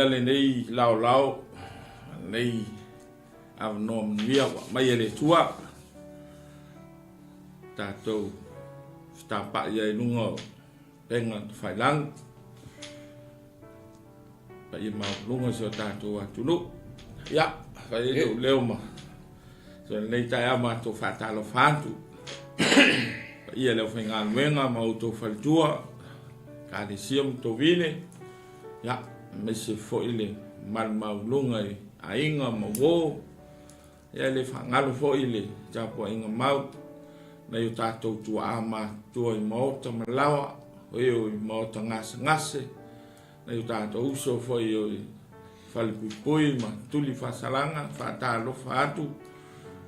ia lenei laolao, lenei avanoa manuia ua aumai e le Atua. Tatou fetapa'i ai i luga o upega tafailagi, paia maualuga o si o tatou atunuu. Ia, fai ai lou leo ma so lenei taeao matou faatalofa atu. Paia i le aufaigaluega ma outou faletua, Ekalesia ma tovine, ia, aemaise foi le mamalu maualuga i aiga ma uo, ia e le faagalo foi le tapuaiga mau nai o tatou tuaa matutua i maota ma laoa, o e o i maota gasegase, nai o tatou uso foi o i falepuipui ma tuli faasalaga, faatalofa atu,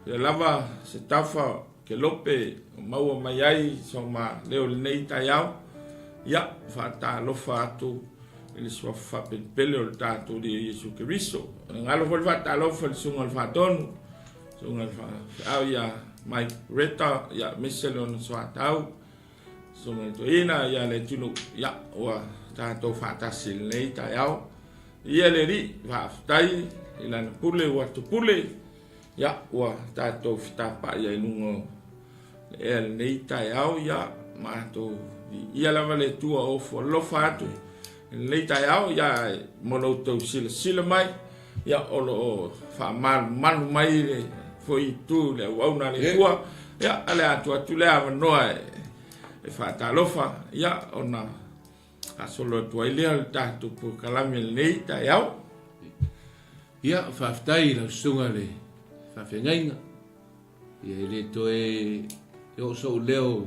ia lava se tafa kelope o maua mai ai so ma leo i lenei taeao, ia faatalofa atu i le suafa faapelepele o le tatou Alii Iesu Keriso. O le galo foi le faatalofa i le susuga i le Faatonu, susuga i le Faafeau ia Mike Reta, ia aemaise lona soatau, susuga i le Toeaina ia Leatinuu, ia ua tatou faatasi i lenei taeao. Ia le Alii, faafetai i Lana pule ua tupule, ia ua tatou fetapa'i ai i luga o le ea i lenei taeao, ia matou viia lava le Atua o ofo alofa atu i lenei taeao, ia mo lo outou silasila mai, ia o lo o faamalumalu mai le foi itu i le auauna a le Atua, ia o le a tuu atu le avanoa e faatalofa, ia ona faasolo atu ai lea o le tatou polokalame i lenei taeao. Ia, faafetai i lau susuga i le faafeagaiga. Ia, e le toe oo sou leo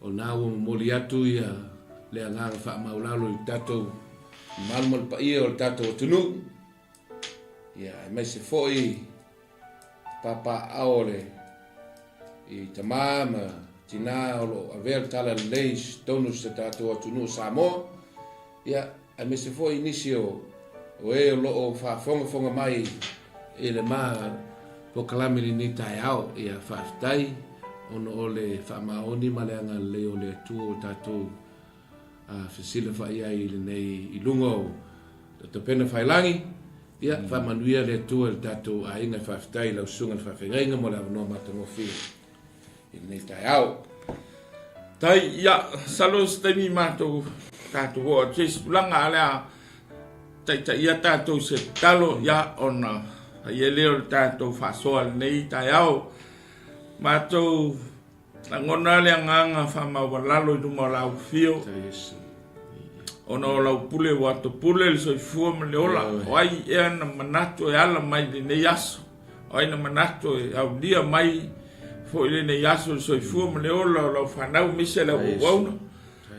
o na ua momoli atu ia le agaga faamaulalo i le tatou mamalu ma le paia o le tatou atunuu. Ia, aemaise foi papaaao o le i tama ma tina o lo o avea le tala lelei i totonu o si o tatou atunuu o Samoa. Ia, aemaise foi nisi o o e o lo o faafogafoga mai i le ma polokalame i lenei taeao. Ia, faafetai ona o le faamaoni ma le agalelei o le Atua ua tatou fesilafai ai i lenei i luga o Tapena Failangi. Ia, faamanuia le Atua i le tatou aiga. Faafetai i lau Susuga i le Faafeagaiga mo le avanoa matagofie i lenei taeao. Tai, ia, masalo o se taimi matou tatou oo atu i se tulaga, a o le a taitaia tatou i se tatalo, ia, ona fai ai lea o le tatou faasoa i lenei taeao. Matou lagona le agaga faamaualalo i luma o lau afio, ona o lau pule ua topule le soifua ma le ola. O ai ea na manatu e ala mai i lenei aso? O ai na manatu e aulia mai foi lenei aso le soifua ma le ola o lau fanau aemaise lau auauna?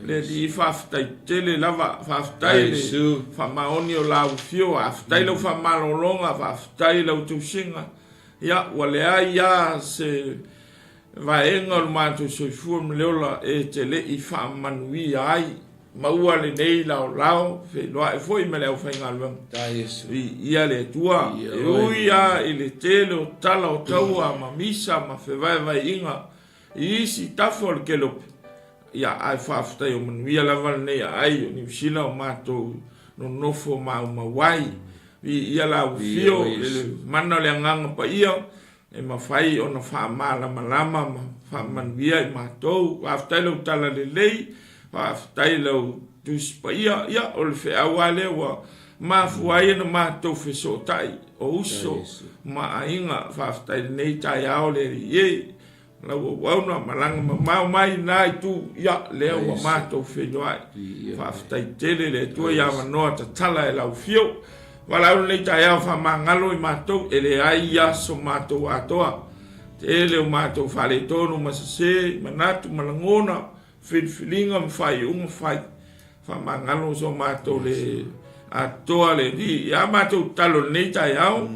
Le Alii, faafetai tele lava, faafetai le faamaoni o lau afio, faafetai lau faamalologa, faafetai lau tausiga. Ia, ua leai lava se vaega o le matou soifua ma le ola e te le i faamanuia ai. Maua lenei laolao feiloai foi ma le aufaigaluega. Viia le Atua, e ui lava i le tele o tala o taua ma misa ma fevaevaeaiga i isi tafa o le kelope, ia, ae faafetai o manuia lava lenei aai o Niu Sila o matou nonofo maumau ai. Viia lau afio i le mana o le Agaga Paia e mafai ona faamalamalama ma faamanuia i matou. Faafetai lau tala lelei, faafetai lau Tusi Paia. Ia, o le feau lava lea ua mafua ai ona matou fesootai o uso ma aiga. Faafetai i lenei taeao le Alii e. Lau auauna malaga mamao mai na itu, ia, lea ua matou feiloai. Faafetai tele le Atua i avanoa tatala e lau afio. Valaau lenei taeao faamagalo i matou, e leai ia so matou atoa. Tele o matou faaletonu ma sese, manatu ma lagona, filifiliga ma faaiuga fai. Faamagalo so matou le atoa le Alii. Ia matou tatalo i lenei taeao,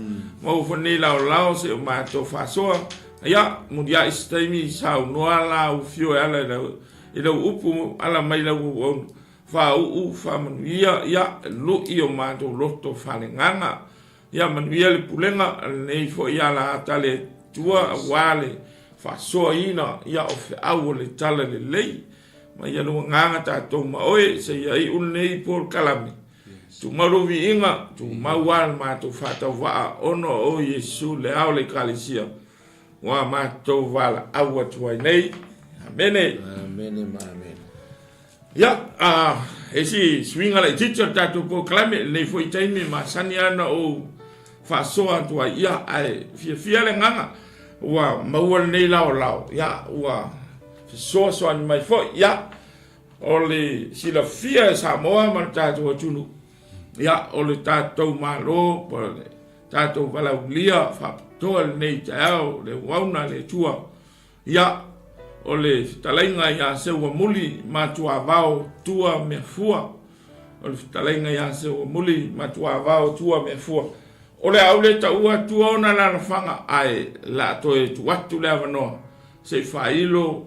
maua foi lenei laolao se o matou faasoa. Ia, muliai se taimi saunoa lau afio e ala i lau upu, ala mai lau auauna. Faauu, faamanuia, ia, lui o matou loto faaleagaga. Ia manuia le pulega a lenei foi alaata a le Atua aua le faasoaina ia o feau o le tala lelei. Ma ia lou agaga tatou ma oe seia iu lenei polokalame. Tumau lou viiga, tumau lava le matou faatauvaa ona o Iesu le Ao o le Ekalesia ua matou valaau atu ai nei. Amene. Amene ma amene. Ia, e si suiga laitiiti o le tatou polokalame i lenei foi taimi e masani lava ona ou faasoa atu ai, ia, ae fiafia le agaga ua maua lenei laolao, ia, ua fesoasoani mai foi, ia, o le silafia e Samoa ma le tatou atunuu, ia, o le tatou Malo po o le tatou valaaulia faapitoa i lenei taeao, le auauna a le Atua, Ia, o le fetalaiga ia Seuamuli Matuavao Tua Meafua. O le fetalaiga ia Seuamuli Matuavao Tua Meafua. O le a ou le taua atua ona alalafaga, ae la toe tuu atu le avanoa se i faailo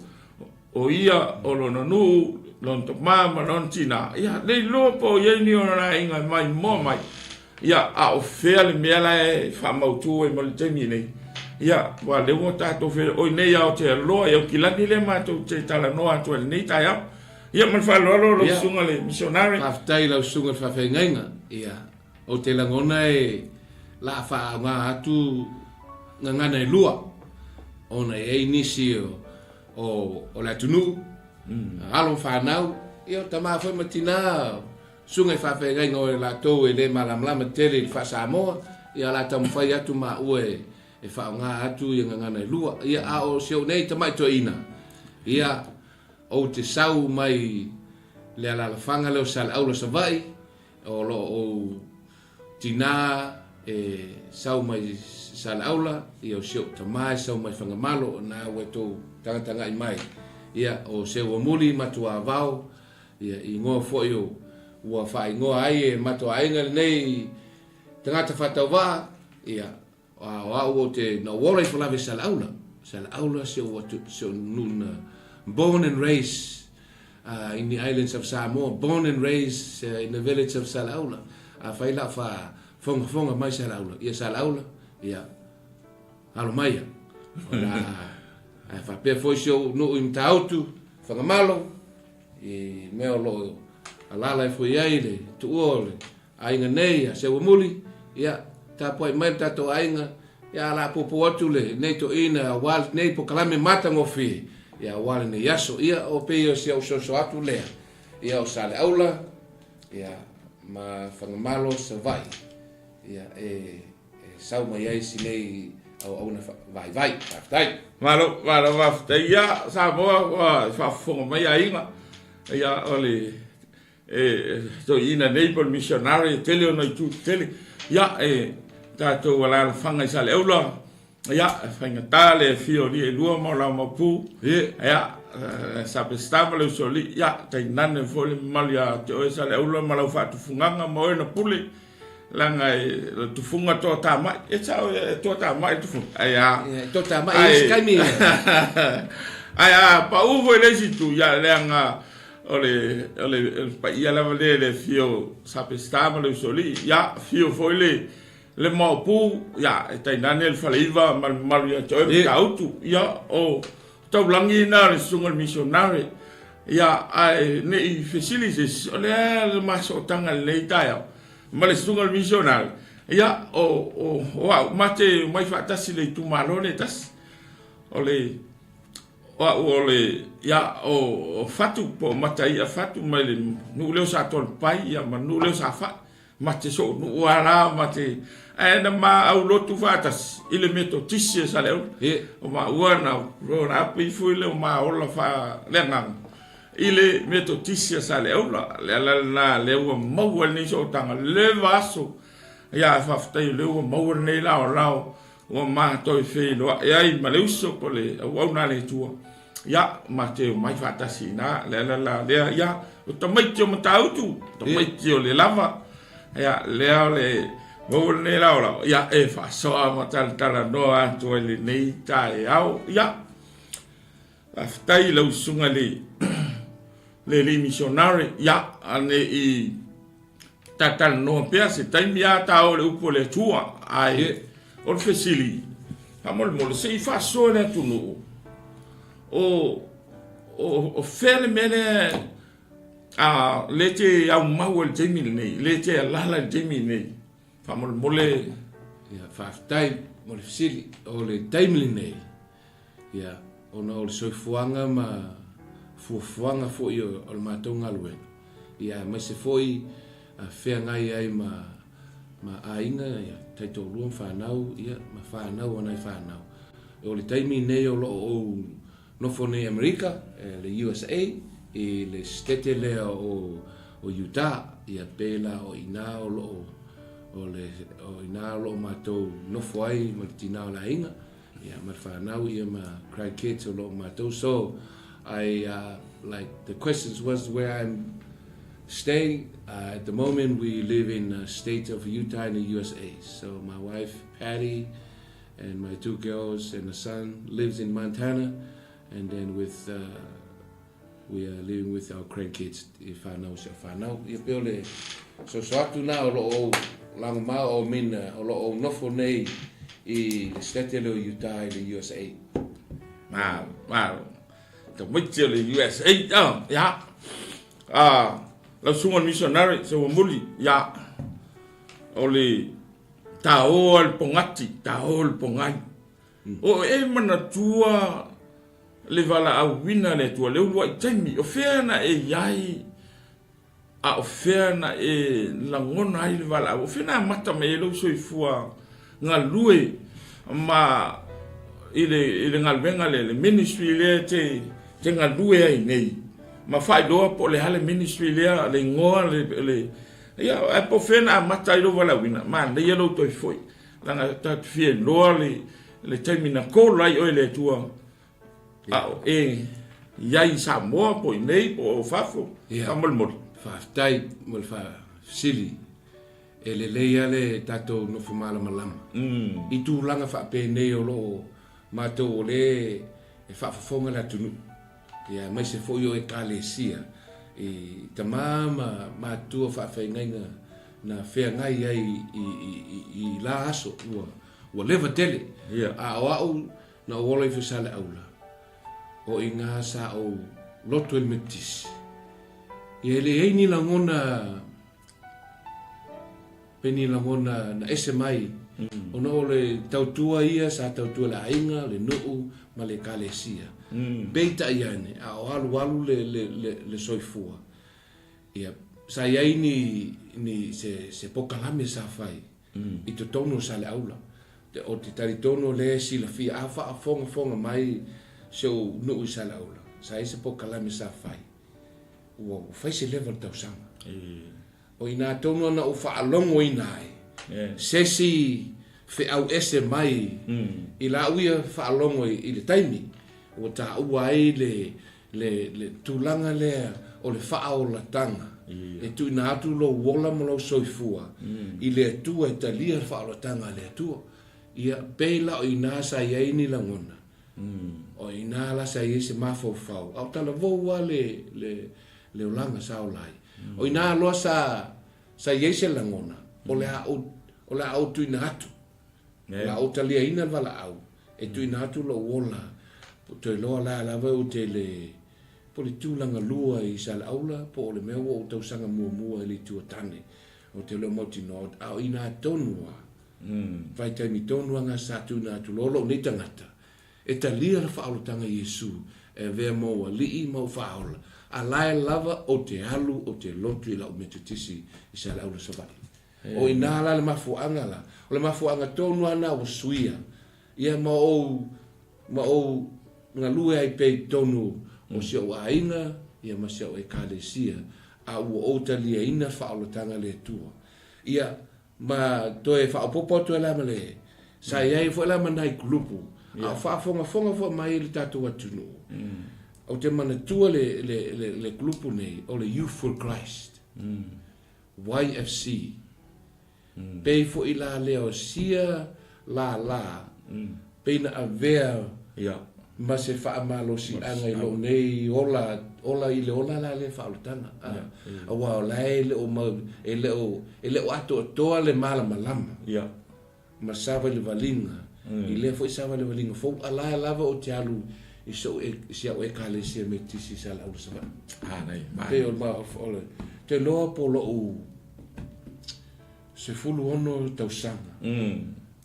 o ia o lona nuu, lona tama ma lona tina. Ia, le iloa po o i ai ni ona aiga e maimoa mai. Ia, a o fea le mea la e faamautu ai mo le taimi nei? Ia, aua o lea ua tatou feiloai nei Aotearoa i Aukilani lea matou te talanoa atu ai i lenei taeao. Ia, ma le faaaloalo lau susuga i le misionare. Faafetai i lau susuga i le faafeagaiga. Ia, ou te lagona e la faaaoga atu gagana e lua, ona e i ai nisi o, o, o le atunuu, alo ma fanau, ia o tama foi ma tina, Susuga i faafeagaiga o e latou e le malamalama tele i le faa-Samoa, ia o le a taumafai atu maua e faaaoga atu ia gagana e lua. Ia, a o si ou nei tamai toeaina, ia, ou te sau mai le alaalafaga lea o Saleaula Savaii, o lo o ou tinā e sau mai Saleaula, ia o si ou tamā e sau mai Fagamalo, na ua tou tagatagai mai, ia, o Seuamuli Matuavao, Ia igoa foi o ua faaigoa ai e matou aiga lenei tagata faatauvaa, ia, a o au ou te, na ou ola i Falave i Saleaula, Saleaula si ou atu, si ou nuu na born and raised in the islands of Samoa, born and raised in the village of Saleaula. Afai la o faafogafoga mai Saleaula, ia Saleaula, ia, alo mai ia. O la, ae faapea foi si ou nuu i Matautu, Fagamalo, I mea o lo o alaala ifo i ai le tuua o le aiga nei a Seuamuli, ia, tapuai mai le tatou aiga, ia, o le a puupuu atu lenei toeaina aua lenei polokalame matagofie, ia, aua lenei aso. Ia, o pei o si au soso atu lea, ia, o Saleaula, ia, ma Fagamalo, Savaii, ia, e e sau mai ai si nei auauna vaivai. Faafetai. Malo, malo faafetai. Ia, Samoa ua faafofoga mai aiga. Ia, o le e, toeaina nei po o le missionary e tele ona itu tetele. Ia, e tatou alaalafaga i Saleaula, ia, e faigata le afio o alii e lua ma o la maupu. Ia, Sapesita ma le usoalii, ia, tainane foi le mamalu ia te oe Saleaula ma lau faatufugaga ma oe na pule. Leaga e le tufuga toatamai, e sao e toatamai le tufuga. Ai a. E toatamai i isi taimi. Ai a pau foi le isi itu, ia leaga o le o le paia lava lea le afio o Sapesita ma le Usoalii, ia afio foi le le Maopu, ia e tainane le Faleiva ma le mamalu ia te oe Matautu. Ia o taulagi na o le susuga i le misionare. Ia, ae ne i fesili se isi, o le a le ma sootaga i lenei taeao ma le susuga i le misionare? Ia, o, o, o au, ma te omai faatasi i le itumalo lenei e tasi. O le, o au o le, ia, o, o Fatu, po o Mataia Fatu mai le nuu lea o Satoalepai, ia, ma le nuu lea o Safai. Ma te soonuu lava la ma te ae na ma aulotu faatasi i le Metotisi e Saleaula. O maua na na ape ifo i le o ma ola faaleagaga i le Metotisi a Saleaula. Le ala lena lea ua maua lenei sootaga le vaaso. Ia ae faafetai o lea ua maua lenei laolao ua ma toe feiloai ai ma le uso po o le auauna a le Atua. Ia, ma te omai faatasi i ina, le ala la lea, ia, o tamaiti o Matautu, tamaiti o le lava, ia, lea o le maua lenei laolao, ia, e faasoa ma talatalanoa atu ai lenei taeao. Ia, faafetai i lau susuga i le le alii misionare, ia, ane i talatalanoa pea se taimi a ta o le upu a le Atua, ae o le fesili, faamolemole, se i faasoa le atunuu, o, o, o fea le mea lea A lea e te aumau ai i le taimi lenei, lea e te alaala i le taimi lenei, faamolemole. Ia, faafetai mo le fesili. O le taimi lenei, ia, ona o le soifuaga ma fuafuaga foi o le matou galuega, ia, aemaise foi feagai ai ma ma aiga, ia, taitoalua ma fanau, ia, ma fanau a nai fanau. O le taimi lenei o lo o ou nofo nei i Amerika, le USA, i le setete lea o Utah, ia pēlā o i ina o lo o, o le, o i ina o lo o matou nofo ai ma le tinā o le aiga, ia, ma le fanau, ia, ma grandkids o lo o matou. So, I, like, the questions was where I'm staying. At the moment, we live in the state of Utah in the USA. So, my wife, Patty, and my two girls and a son lives in Montana, and then with we are living with our grandkids i whanau si a whanau. Ia pe o le soso atu nā o lo o lagomau o mina o lo o nofo nei i le state lea o Utah i le USA. Ma, ma, tamaiti o le USA, ah, ia. Ah, lau susuga i le missionary, se ua muli, ia. O le Taoa le pogati, taoa le pogai. O e manatua le valaauina a le Atua, le uluai taimi, o fea na e i ai, a o fea na e lagona ai le valaau, o fea na amata mai ai lou soifua galue ma i le, i le galuega lea, le ministry lea e te galue ai nei, ma faailoa po o le a le ministry lea, le igoa, le, le Ia, ae po o fea na amata ai lou valaauina, manaia lou toe foi, leaga tatou te fia iloa le, le taimi na call ai oe e le Atua, a o e i ai i Samoa po o i inei po o fafo, Ia. faamolemole. Faafetai mo le faafesili. E lelei lava le tatou nofo malamalama i tulaga faapenei o lo o matou o lea e faafofoga le atunuu. Ia, aemaise foi o Ekalesia i tama ma matua faafeagaiga na feagai ai i la aso, ua leva tele. A o au na ou ola ifo i Saleaula, o i ina sa ou loto i le Metotisi. Ia, e leai ni lagona Pei ni lagona na ese mai, ona o le tautua ia sa tautua le aiga, le nuu ma le ekalesia. Peitai ane, a o alualu le, le, le, le soifua, ia, sa i ai ni, ni se, se pokalame sa fai i totonu o Saleaula. O te talitonu o lea e silafia, a faafogafoga mai si ou nuu i Saleaula, sa i ai se pokalame sa fai, ua fai se leva o le tausaga. O i ina tonu ana ou faalogoina ai se isi feau ese mai i la au ia faalogo i le taimi ua taua ai le, le, le tulaga lea o le faaolataga e tuuina atu lou ola ma lou soifua i le Atua e talia le faaolataga a le Atua. Ia, pei la o i ina sa i ai ni lagona, o i ina la sa i ai se mafaufau, a o talavou lava le, le, le olaga sa ola ai. O ina loa sa, sa i ai se lagona, o le a ou, o le a ou tuuina atu. O le a ou taliaina le valaau e tuuina atu lou ola, toe loa la lava ou te le, po o le tulaga lua i Saleaula, po o le mea ua ou tausaga muamua i le Itu o Tane, ou te le o mautinoa, a o ina tonu lava, vaitaimi tonu lava sa tuuina atu loa lou nei tagata, E talia le faaolataga Iesu e avea ma ou alii ma ou faaola, a lae lava ou te alu ou te lotu i lau Metotisi i Saleaula Savaii. O ina la le mafuaaga la, o le mafuaaga tonu a na ua suia ia ma ou ma ou galue ai pea i totonu o si ou aiga ia ma si ou Ekalesia, a ua ou taliaina le faaolataga a le Atua. Ia Ma toe faaopoopo atu ai la ma le, sa i ai foi la ma nai kulupu, a o faafogafoga foi mai le tatou atunuu. Ou te manatua le, le, le, le kulupu nei, o le Youth for Christ, YFC. Pei foi la lea o sia lālā, pei na avea ma se faamalosiaga i lou nei ola, ola i le ola la lea faaolataga, aua o la e le o mau, e le o, e le o atoatoa le malamalama ma savalivaliga, i lea foi savalivaliga fou, a la e lava ou te alu i so'u i si a'u Ekalesia Metisi i Saleaula Savaii. Manaia, E pei o le ma, o le, te iloa po o lo'u 16 tausaga,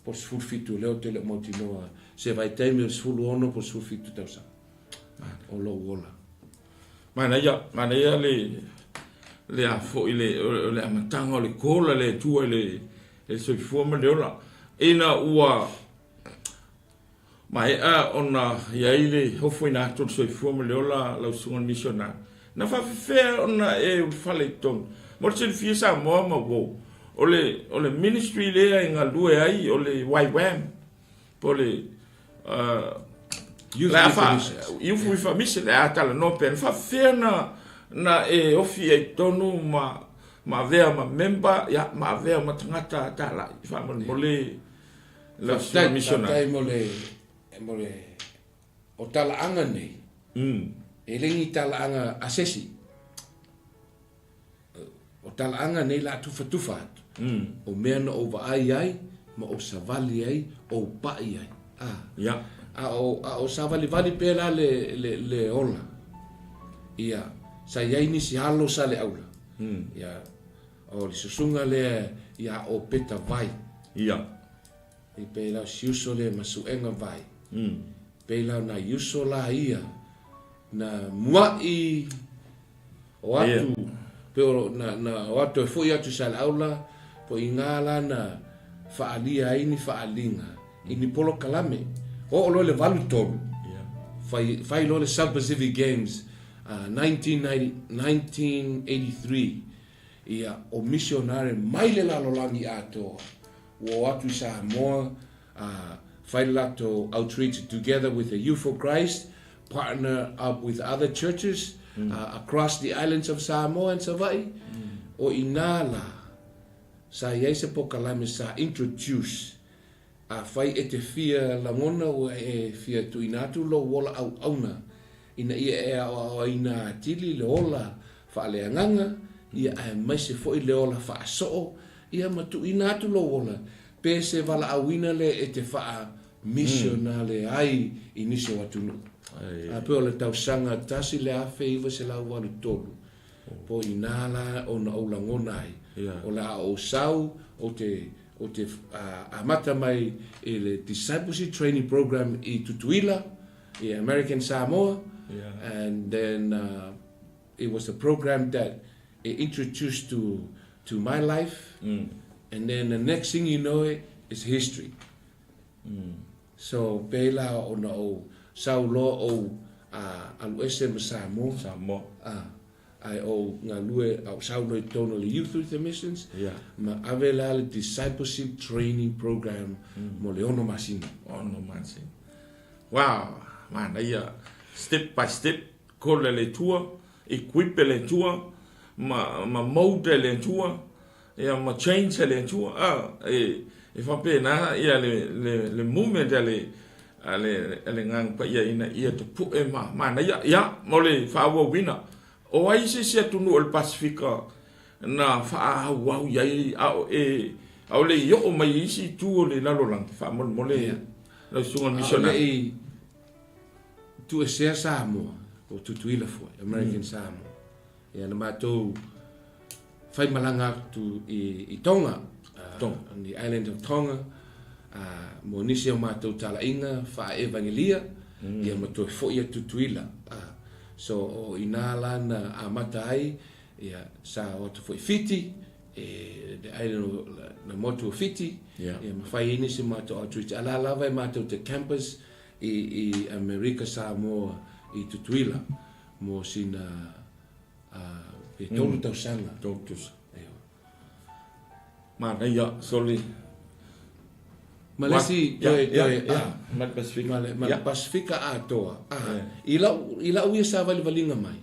po o le 17, lea ou te le o mautinoa se vaitaimi o le 16 po o le 17 tausaga o lo'u ola. Manaia, manaia le le a foi le o le amataga o le call a le Atua i le le soifua ma le ola. Ina ua maea ona i ai le ofoina atu o le soifua ma le ola lau susuga i le misionari, na faafefea ona e ulufale i totonu? Mo le silafia Samoa ma uo, o le o le ministry lea e galue ai o le YWAM po o le Youth with a Mission. Youth with a Mission, le a talanoa pea. Na faafefea na, na e ofi ai i totonu ma, ma avea ma member, ia, ma avea ma tagata talai, faamolemole lau susuga missionary. Faafetai mo le, mo le, o talaaga nei, e le ni talaaga a se isi. O talaaga nei la tufatufa atu, o mea na ou vaai ai, ma ou savali ai, ou paʻi ai. A, a o, a o savalivali pea la le, le, le ola, ia, sa i ai nisi alo sa le aula. Ia, o le susuga lea ia Opeta Vai. I pei la o si uso lea ma Suega Vai. Pei la o nai uso la ia na muaʻi o atu pe o na na o atu e foʻi atu i Saleaula po i ina la na faaalia ai ni faaaliga i ni polokalame. Oo loa i le 83, fai fai loa le South Pacific Games 1990 1983 ia o misionare mai le lalolagi atoa ua o atu i Samoa fai le latou outreach together with the Youth for Christ partner up with other churches across the islands of Samoa and Savaii, o inā la, sa i ai se pokalame sa introduce, afai e te fia lagona ua e fia tuuina atu lou ola auauna ina ia e aoaoina atili le ola faaleagaga, ia aemaise foi le ola faasoo, ia ma tuuina atu lou ola, pe se valaauina lea e te faa misionale ai i nisi o atunuu. A pei o le tausaga 1983, po o inā la ona ou lagona ai, o le a ou sau, ou te, ou te amata mai i le Discipleship Training Program i Tutuila, i American Samoa, and then it was a program that it introduced to, to my life, and then the next thing you know it, is history. So pēlā ona ou sau loa ou alu ese ma Samoa. Samoa. Ae ou galue a ou sau loa i totonu o le Youth with a Missions ma ave la le Discipleship Training Program mo le ono masina. Ono masina. Wow, manaia. Step by step, call e le Atua, equip e le Atua, ma, ma mold e le Atua, Ia ma change a le Atua a e e faapena ia le le le movement a le a le a le Agaga Paia ina ia tapu'e ma manaia. Ia mo le faaauauina, o ai se isi atunuu o le Pasefika na faaauau i ai a o e ʻaʻole i oo mai i isi itu o le lalolagi faamolemole lau susuga i le misionari? A o le i tuuesea Samoa, po o Tutuila foi, American Samoa, ia na matou Whai malanga atu i Tonga, on the island of Tonga, mo nisi o matou talaiga faa-evangelia, ia ma toe foi atu Tutuila. So o ina la na amata ai, ia sa o atu foi Fiti, e the island of, na motu o Fiti, ia ma fai ai nisi o matou outreach. A la lava e matou te campus i Amerika Samoa i Tutuila mo sina Pe tolu tausaga. Tolu tausaga. Ewa. Manaia, soli. Ma le isi, toe, toe, a. Ma le Pasifika. Ma le, ma le Pasifika atoa. A, i lau, i lau ia savalivaliga mai,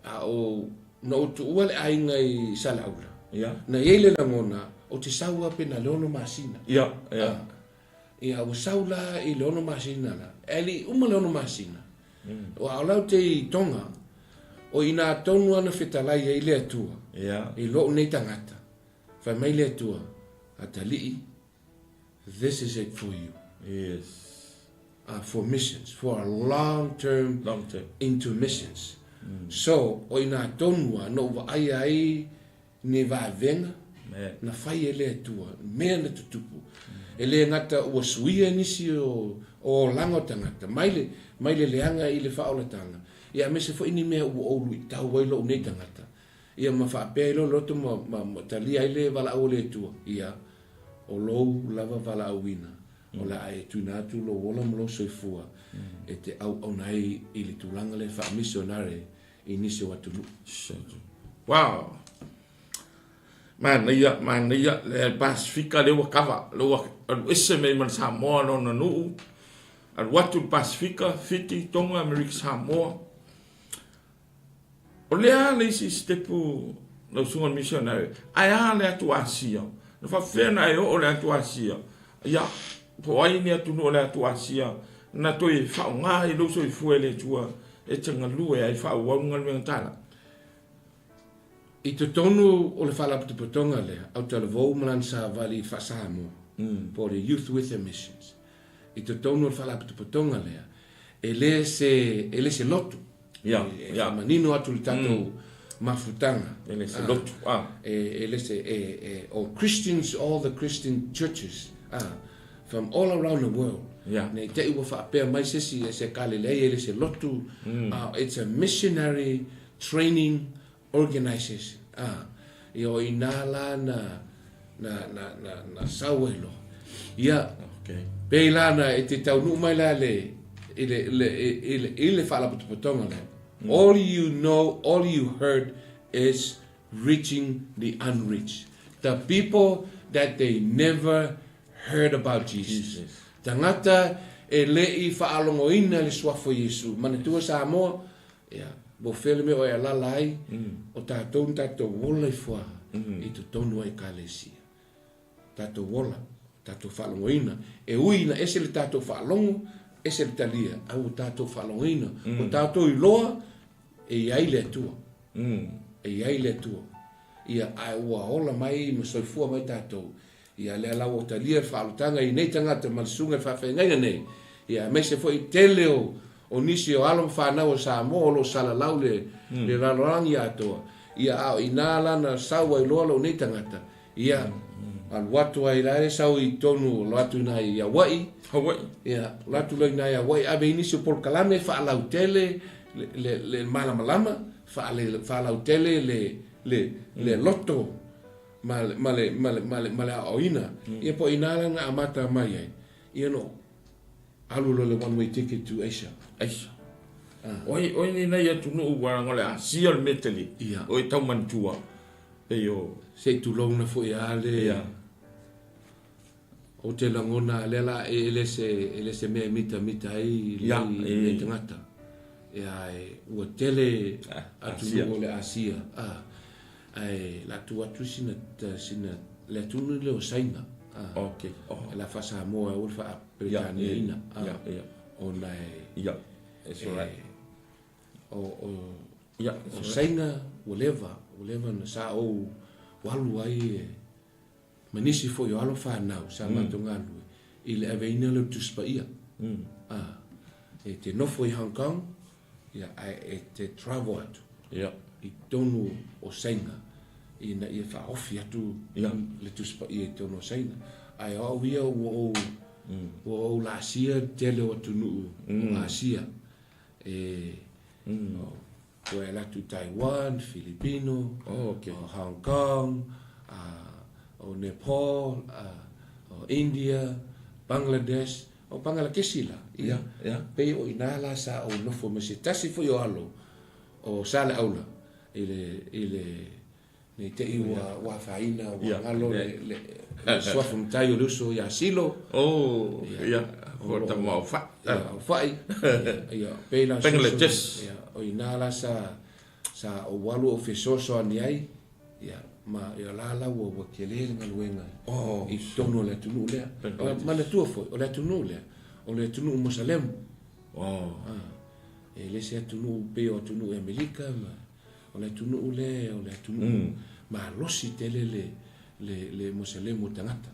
a o, na ou tuua le aiga i Salaula. Ia. Na i ai le lagona, ou te sau lava pe na le ono masina. Ia, ia. Ia, ua sau la i le ono masina la. E le i uma le ono masina. Ua o lau te i Tonga, o inā tonu ana fetalai ai le Atua, i lou nei tagata, fai mai le Atua, Atalii, this is it for you. Yes. for missions, for a long term, long term. into missions. So, o ina tonu a no vaai ai ni vavenga na fai e le Atua, mea na tutupu. E le gata ua suia nisi o olaga o tagata, mai le, mai le leaga i le faaolataga, ia aemaise foi ni mea ua ou luitau ai lou nei tagata. Ia ma faapea ai lou loto ma, ma, ma talia ai le valaau o le Atua, ia, o lou lava valaauina, o le a e tuuina atu lou ola ma lou soifua e te auauna ai i le tulaga lea faamisionare i nisi o atunuu. Wow! Manaia, manaia, le Pasifika lea ua kava, lea ua alu ese mai ma le Samoa lona nuu, alu atu le Pasifika, Fiti, Tonga, Amerika Samoa. O lea le isi sitepu lau susuga missionary, ae a le atu Asia? Na faapefea ona e oo le atu Asia? Ia, po o ai ni atunuu o le atu Asia na toe faaaoga ai lou soifua e le Atua e te galue ai faaauau le galuega tala? I totonu o le Faalapotopotoga lea, Autalavou ma lana savali i le faa-Samoa, po o le Youth with a Missions. I totonu o le Faalapotopotoga lea, e le se, e le se lotu. E faamanino atu le tatou mafutaga. E le se lotu. E le se, e, o Christians, all the Christian churches, from all around the world. Ne i te i ua faapea mai se isi e se kale leai e le se lotu. It's a missionary training organization. Ia o ina la na, na, na, na, na sau ai loa. Ia, pei la na e te taunuu mai la le, i le, le, i le, i le faalapotopotoga lea. All you know, all you heard is reaching the unreached. The people that they never heard about Jesus. Jesus. Tagata e le i faalogoina le suafa o Iesu. Manatua Samoa, Ia, mo fea le mea o e alala ai, o tatou na tatou ola ifo a i totonu o Ekalesia. Tatou ola, tatou faalogoina. E ui ina ese le tatou faalogo, ese le talia, a ua tatou faalogoina. Ua tatou iloa e i ai le Atua. E i ai le Atua. Ia, ae ua ola mai ma soifua mai tatou. Ia, lea la ua talia le faaolataga i nei tagata ma le susuga i le faafeagaiga nei, ia, aemaise foi tele o, o nisi o alo ma fanau o Samoa o lo o salalau le, le lalolagi atoa, ia, a o inā la na sau ai loa lou nei tagata, ia, alu atu ai la e sau i tonu, alu atu inā i Hawaii, Hawaii. Ia, alu atu loa inā i Hawaii, ave i nisi o polokalame faalautele le, le, le malamalama, faale, faalautele le, le, le loto ma le, ma le, ma le, ma le, ma le aoaoina. Ia po o inā la na amata mai ai, ia no alu loa le one way ticket to Asia. Asia. Oi, oi ni nei atunuu ua o le Asia o le mea tele. Ia. O e tau manatua. Pei o... Se i tulouna foi a le... Ia. Ou te lagona lea la e le se, e le se mea e mitamita ai Ia, lenei e. tagata. Ia, e, ua tele Asia. atunuu o le Asia. Ah, ae la tu atu sina, sina, le atunuu lea o Saina. Ah, Okay. Oh. La faa-Samoa aua le faa-Peretaniaina. Ah, Ia, ia. Ona e, Ia, it's alright. o, o, Ia, o Saina ua leva, ua leva na sa ou alu ai e, ma nisi foi o alo fanau sa matou galulue i le aveina lea o le Tusi Paia. Ah, e te nofo i Hong Kong, ia, ae e te travel atu i totonu o Saina ina ia faaofi atu le Tusi Paia i totonu o Saina. Ae o au ia ua ou, ua ou laasia le tele o atunuu o Asia. E, o, Ua e alu atu i Taiwan, Filipino, Oh, okay. o Hong Kong, o Nepal, o India, Bangladesh, o Pangalakesi la. Ia, Yeah, yeah. Pei o inā la sa ou nofo ma se tasi foi o alo o Saleaula i le, i le, nei te i ua, ua afaina, ua galo le, le, le suafa matai o le uso ia Silo. Oh, ia, ko tama o whai. Ia, o whai. Ia, pei la Bangladesh. Ia, o inā la sa, sa ou alu o fesoasoani ai, ia, ma ia la la ua, ua tele le galuega Oh, i totonu o le atunuu lea. Bangladesh. Manatua foi, o le atunuu lea, o le atunuu Mosalemu. Oh. Ah, e le se atunuu pei o atunuu i Amerika ma O le atunuu lea, o le atunuu malosi tele le, le, le Moselemu o tagata.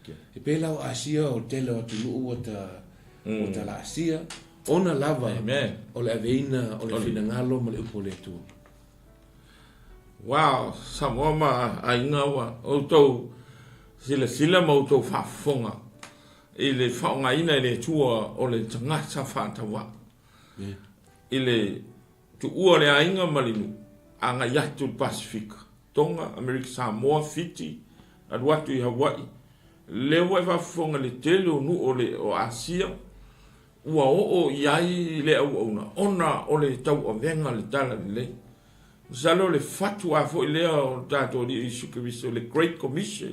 Okay. E pei la o Asia o le tele o atunuu ua ta, o tala Asia, ona lava Amen. o le aveina o le finagalo ma le upu o le Atua. Wow, Samoa ma aiga ua outou silasila ma outou faafofoga i le faaaogaina e le Atua o le tagata faatauvaa i le tuua o le aiga ma le nuu agai atu i le Pasefika, Tonga, Amerika Samoa, Fiti, alu atu i Hawaii. Lea ua e faafofoga i le tele o nuu o le o Asia ua oo i ai le auauna ona o le tauavega le Talalelei. Masalo o le fatuā foi lea o le tatou Alii Iesu Keriso, le Great Commission,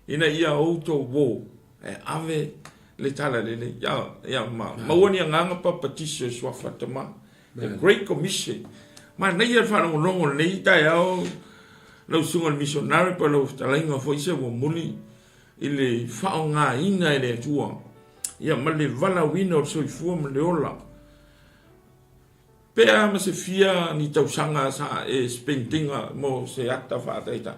ina ia outou uō e ave le Talalelei. Ia, ia ma, maua ni agaga papatiso i suafa Tama. The Great Commission. Manaia le faalogologo i lenei taeao lau susuga i le missionary po o lau fetalaiga foi se ua muli i le faaaogaina e le Atua ia ma le valaauina o le soifua ma le ola. Pe a ma se fia ni tausaga sa e spendinga mo se ata faataitai.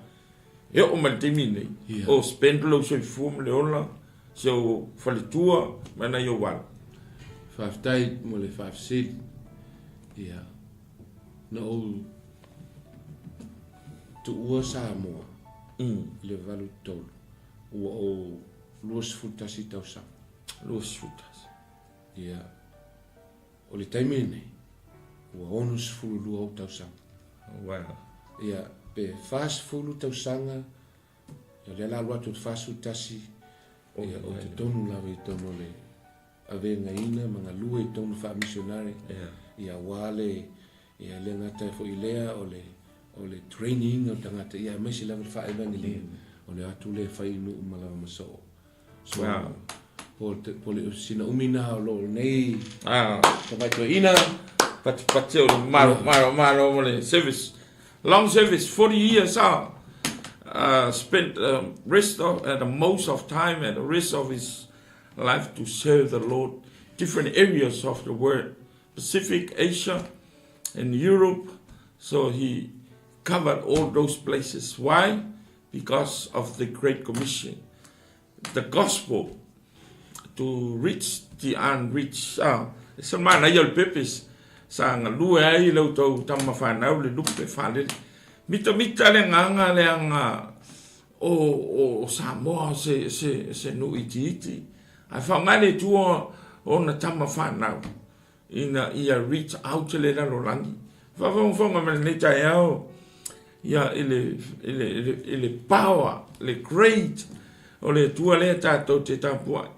E oo mai le taimi lenei, yeah. o spend lou soifua ma le ola, si ou faletua ma nai ou alo. Faafetai mo le faafesili. Ia, na ou tuua Samoa i le 83, ua ou 21 tausaga. 21. Ia, o le taimi lenei, ua 62 ou tausaga. Wow. Ia, pe 40 tausaga, ia o lea la alu atu i le 41, ia o totonu lava i totonu o le avegaina ma galue i totonu faa-missionary, ia aua le, ia le gata foi i lea o le, o le training o tagata, ia aemaise lava le faa-evangelia, o le atu lea e fai i nuu ma lava ma soo. So, wow. Po, po le sina umi na o lo nei ah. tamai toeaina. Patipati o le malo, malo, malo mo le service. Long service, 40 years ah. Spent rest of, the most of time and the rest of his life to serve the Lord. Different areas of the world, Pacific, Asia, and Europe. So he covered all those places. Why? Because of the Great Commission. The gospel to reach the unreached. Ah, e se manaia o le purpose sa galue ai le outou tama whanau le lupe whalele. Mitamita le agaga leaga o, o, o Samoa se, se, se nuu itiiti. Ae faaaoga le Atua ona tama whanau ina ia reach out le lalolagi. Faafogafoga mai lenei taeao ia i le, i le, i le, i le power, le great o le Atua lea tatou te tapuai.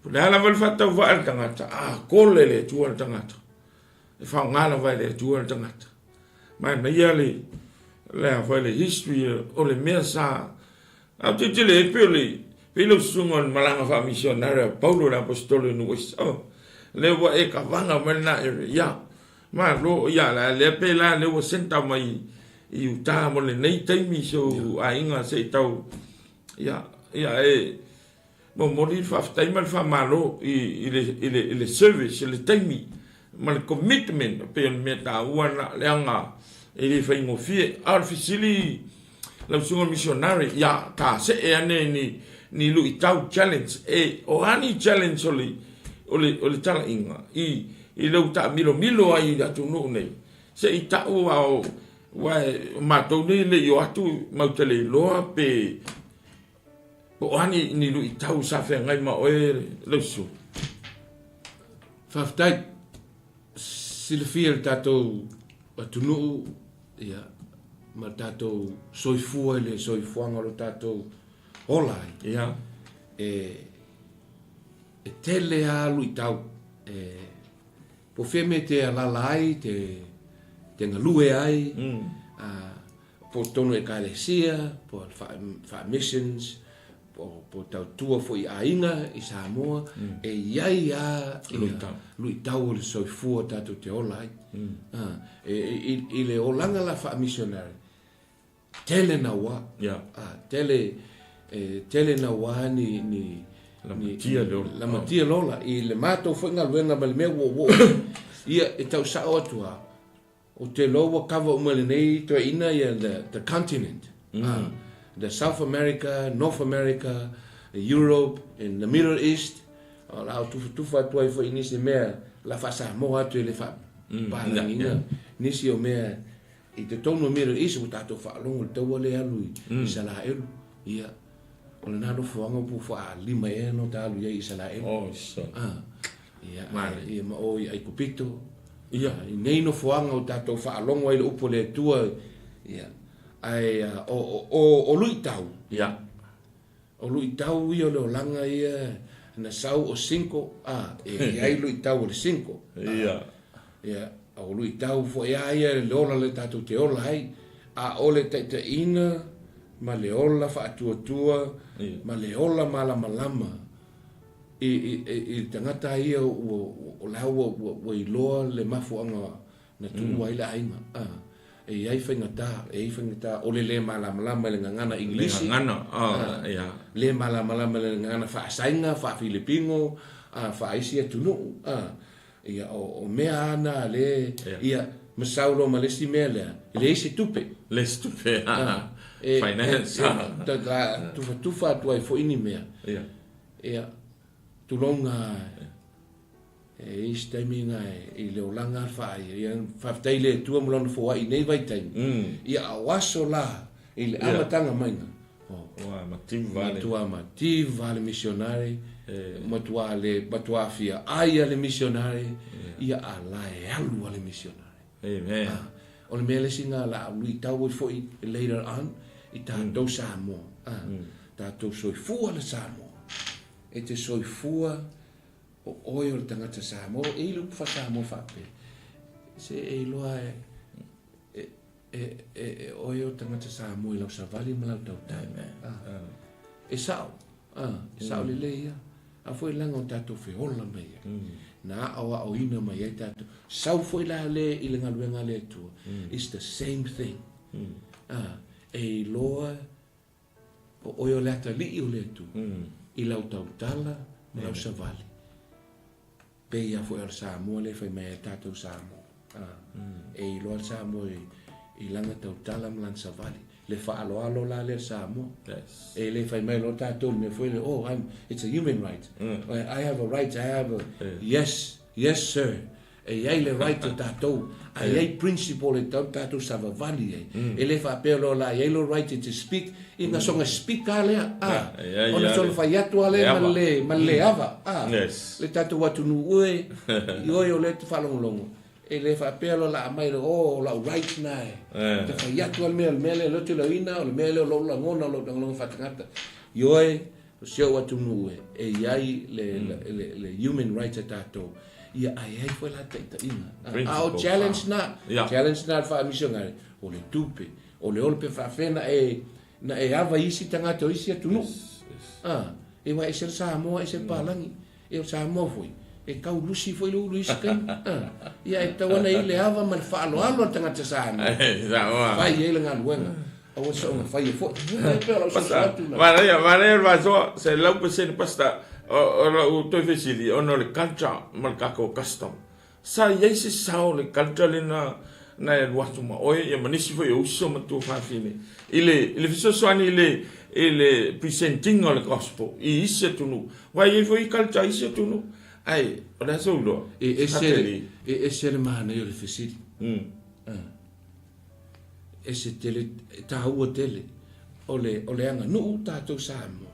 Po le a lava le faatauvaa le tagata, a kole le Atua le tagata. E faaaoga lava e le Atua le tagata. Manaia le, le a foi le history o le mea sa Au te tele e pei o le pei lau susuga o le malaga faamisionare a Paulo le Aposetolo i Nuuaisi. Oh, lea ua e kavana mai lena area. Ia, malo, ia, la lea pe la lea ua senta mai i uta mo lenei taimi si ou aiga se i tau, ia, ia e momoli le faafetai ma le faamalo i, i le, i le, i le service, i le taimi ma le commitment pei o le mea taua lena, leaga e le faigofie. A o le fesili lau susuga missionary, ia ta see ane ni, ni luitau challenge, e o a ni challenge o le, o le, o le talaiga i, i lou taamilomilo ai i le atunuu nei, se i tau a o, aua o matou nei e le i o atu matou te le iloa pe po o a ni, ni luitau sa feagai ma oe lau susuga. Faafetai. Silafia e le tatou atunuu ia, ma le tatou soifua i le soifuaga o lo tatou ola ai. Ia. E, e tele lava luitau. E, po o fea mea te alala ai, te, te galue ai, a, po o totonu o ekalesia, po o faa-missions, po, po tautua foi i aiga i Samoa, mm. e iai a ia, luitau o le soifua tatou te ola ai. Mm. Ah, e, i, i le olaga la faa-missionary, tele naua. Yeah. Ah, tele, e, tele naua ni, ni, Lamatia le ola. Lamatia le ola. I le matou foi galuega ma le mea ua ua ia e tau sao atu a. Ou te iloa ua cover uma e lenei toeaina ia the, the continent. Mm. The South America, North America, Europe and the Middle East. O la o tufatufa atu ai foi i nisi mea la faa-Samoa atu e le faapalagiina nisi o mea i totonu o Middle East ua tatou faalogo i le taua lea e alu i Isalaelu. Ia, o lena nofoaga po ua faalima ea ona ta alu i ai i Isalaelu. Oh, so. Ah, ia, ia ma o i Aikupito. Ia, i nei nofoaga ua tatou faalogo ai i le upu a le Atua, ia, ae o, o, o, o luitau. Ia. O luitau ia o le olaga ia na sau o cinco a e i ai luitau o le cinco a Ia. Ia o luitau foi a ia le ola le tatou te ola ai a o le taitaiina ma le ola faatuatua Ia. ma le ola malamalama i i i le tagata ia ua o la ua ua iloa le mafuaaga na tuua ai le aiga. A, e i ai faigata, e i ai faigata o le lē malamalama i le gagana Igilisi, Le gagana, a, ia. Lē malamalama i le gagana faa-Saina, faa-Filipino, a, faa-isi atunuu, a. Ia, o, o mea lava na a lē, ia, ma sau loa ma le isi mea lea, e leai se tupe. Leai se tupe, a. E, Finance, e, e, ta, ta, tufatufa atu ai foi ni mea. Ia. Ia, tulou ga, E i ai se taimi na i le olaga a le faaia, ia faafetai i le Atua ma Lona foai i nei vaitaimi, ia a o aso la i le amataga maiga, oh, matua mativa le misionare, matua le matua fia ai a le misionare, ia a la e alu a le misionare. Amen. Ah, o le mea le isi na la luitau ai foi later on i tatou Samoa. Ah, tatou soifua le Samoa. E te soifua O oe o le tagata Samoa, e i le upu faa-Samoa faapea, se e iloa e, e, e, e, e oe o le tagata Samoa i lau savali ma lau tautai. Ah. E sao, ah, e sao lelei ia. A foi laga o tatou feola mai ai. Na aoaoina mai ai tatou. Sau foi la le i le galuega a le Atua. It's the same thing. Ah, e iloa O oe o le atalii o le Atua, i lau tautala ma lau savali. Pei lava foi o le Samoa lea e fai mai ai tatou Samoa. E iloa le Samoa i lana tautala ma lana savali. Le faaaloalo la lea le Samoa. E le fai mai loa tatou i le mea foi lea, oh, I'm, it's a human right. I have a right, I have a, yes, yes sir. E i ai le right o tatou, a i ai principle e tatau ona tatou savavali ai. E le faapea loa la i ai lo right to speak, ia na soga speak lava lea, a, ona soga fai atu lava lea ma le, ma le le ava, a, le tatou atunuu e, i oe o lea e te faalogologo, e le faapea loa la aumai loa, oh, o lau right na e, te fai atu lava le mea, o le mea lea o lea ou te iloaina, o le mea lea o lou lagona, o lou lagona faatagata. Ioe, O si ou atunuu e, e i ai le, le, le, le human rights a tatou, ia a i ai foi la taitaiga. A o challenge na, challenge na le faa-missionary, o le tupe, o le ola pe faafefea na e, na e ava i isi tagata o isi atunuu. Yes, yes. A, e uaea ese le Samoa, ese le palagi. E o Samoa foi, e tau lusi foi le ulu i isi taimi. A, ia e tatau ana i le ava ma le faaaloalo a le tagata Samoa. Samoa. Fai ai le galuega. Aua soonga fai e foi. E pei o lau soso atu na. Manaia, manaia le faasoa, 100% Pastor, o lau toe fesili, ona o le culture ma le tatou custom. Sa i ai se sao o le culture lena na e alu atu ma oe ia ma nisi foi o uso ma tuafafine i le, i le fesoasoani i le, i le presenting o le gospel i isi atunuu. Aua e i ai foi culture a isi atunuu, ae o le a sou iloa? E ese, e ese le manaia o le fesili. Ese tele, e taua tele. O le, o le aganuu tatou Samoa,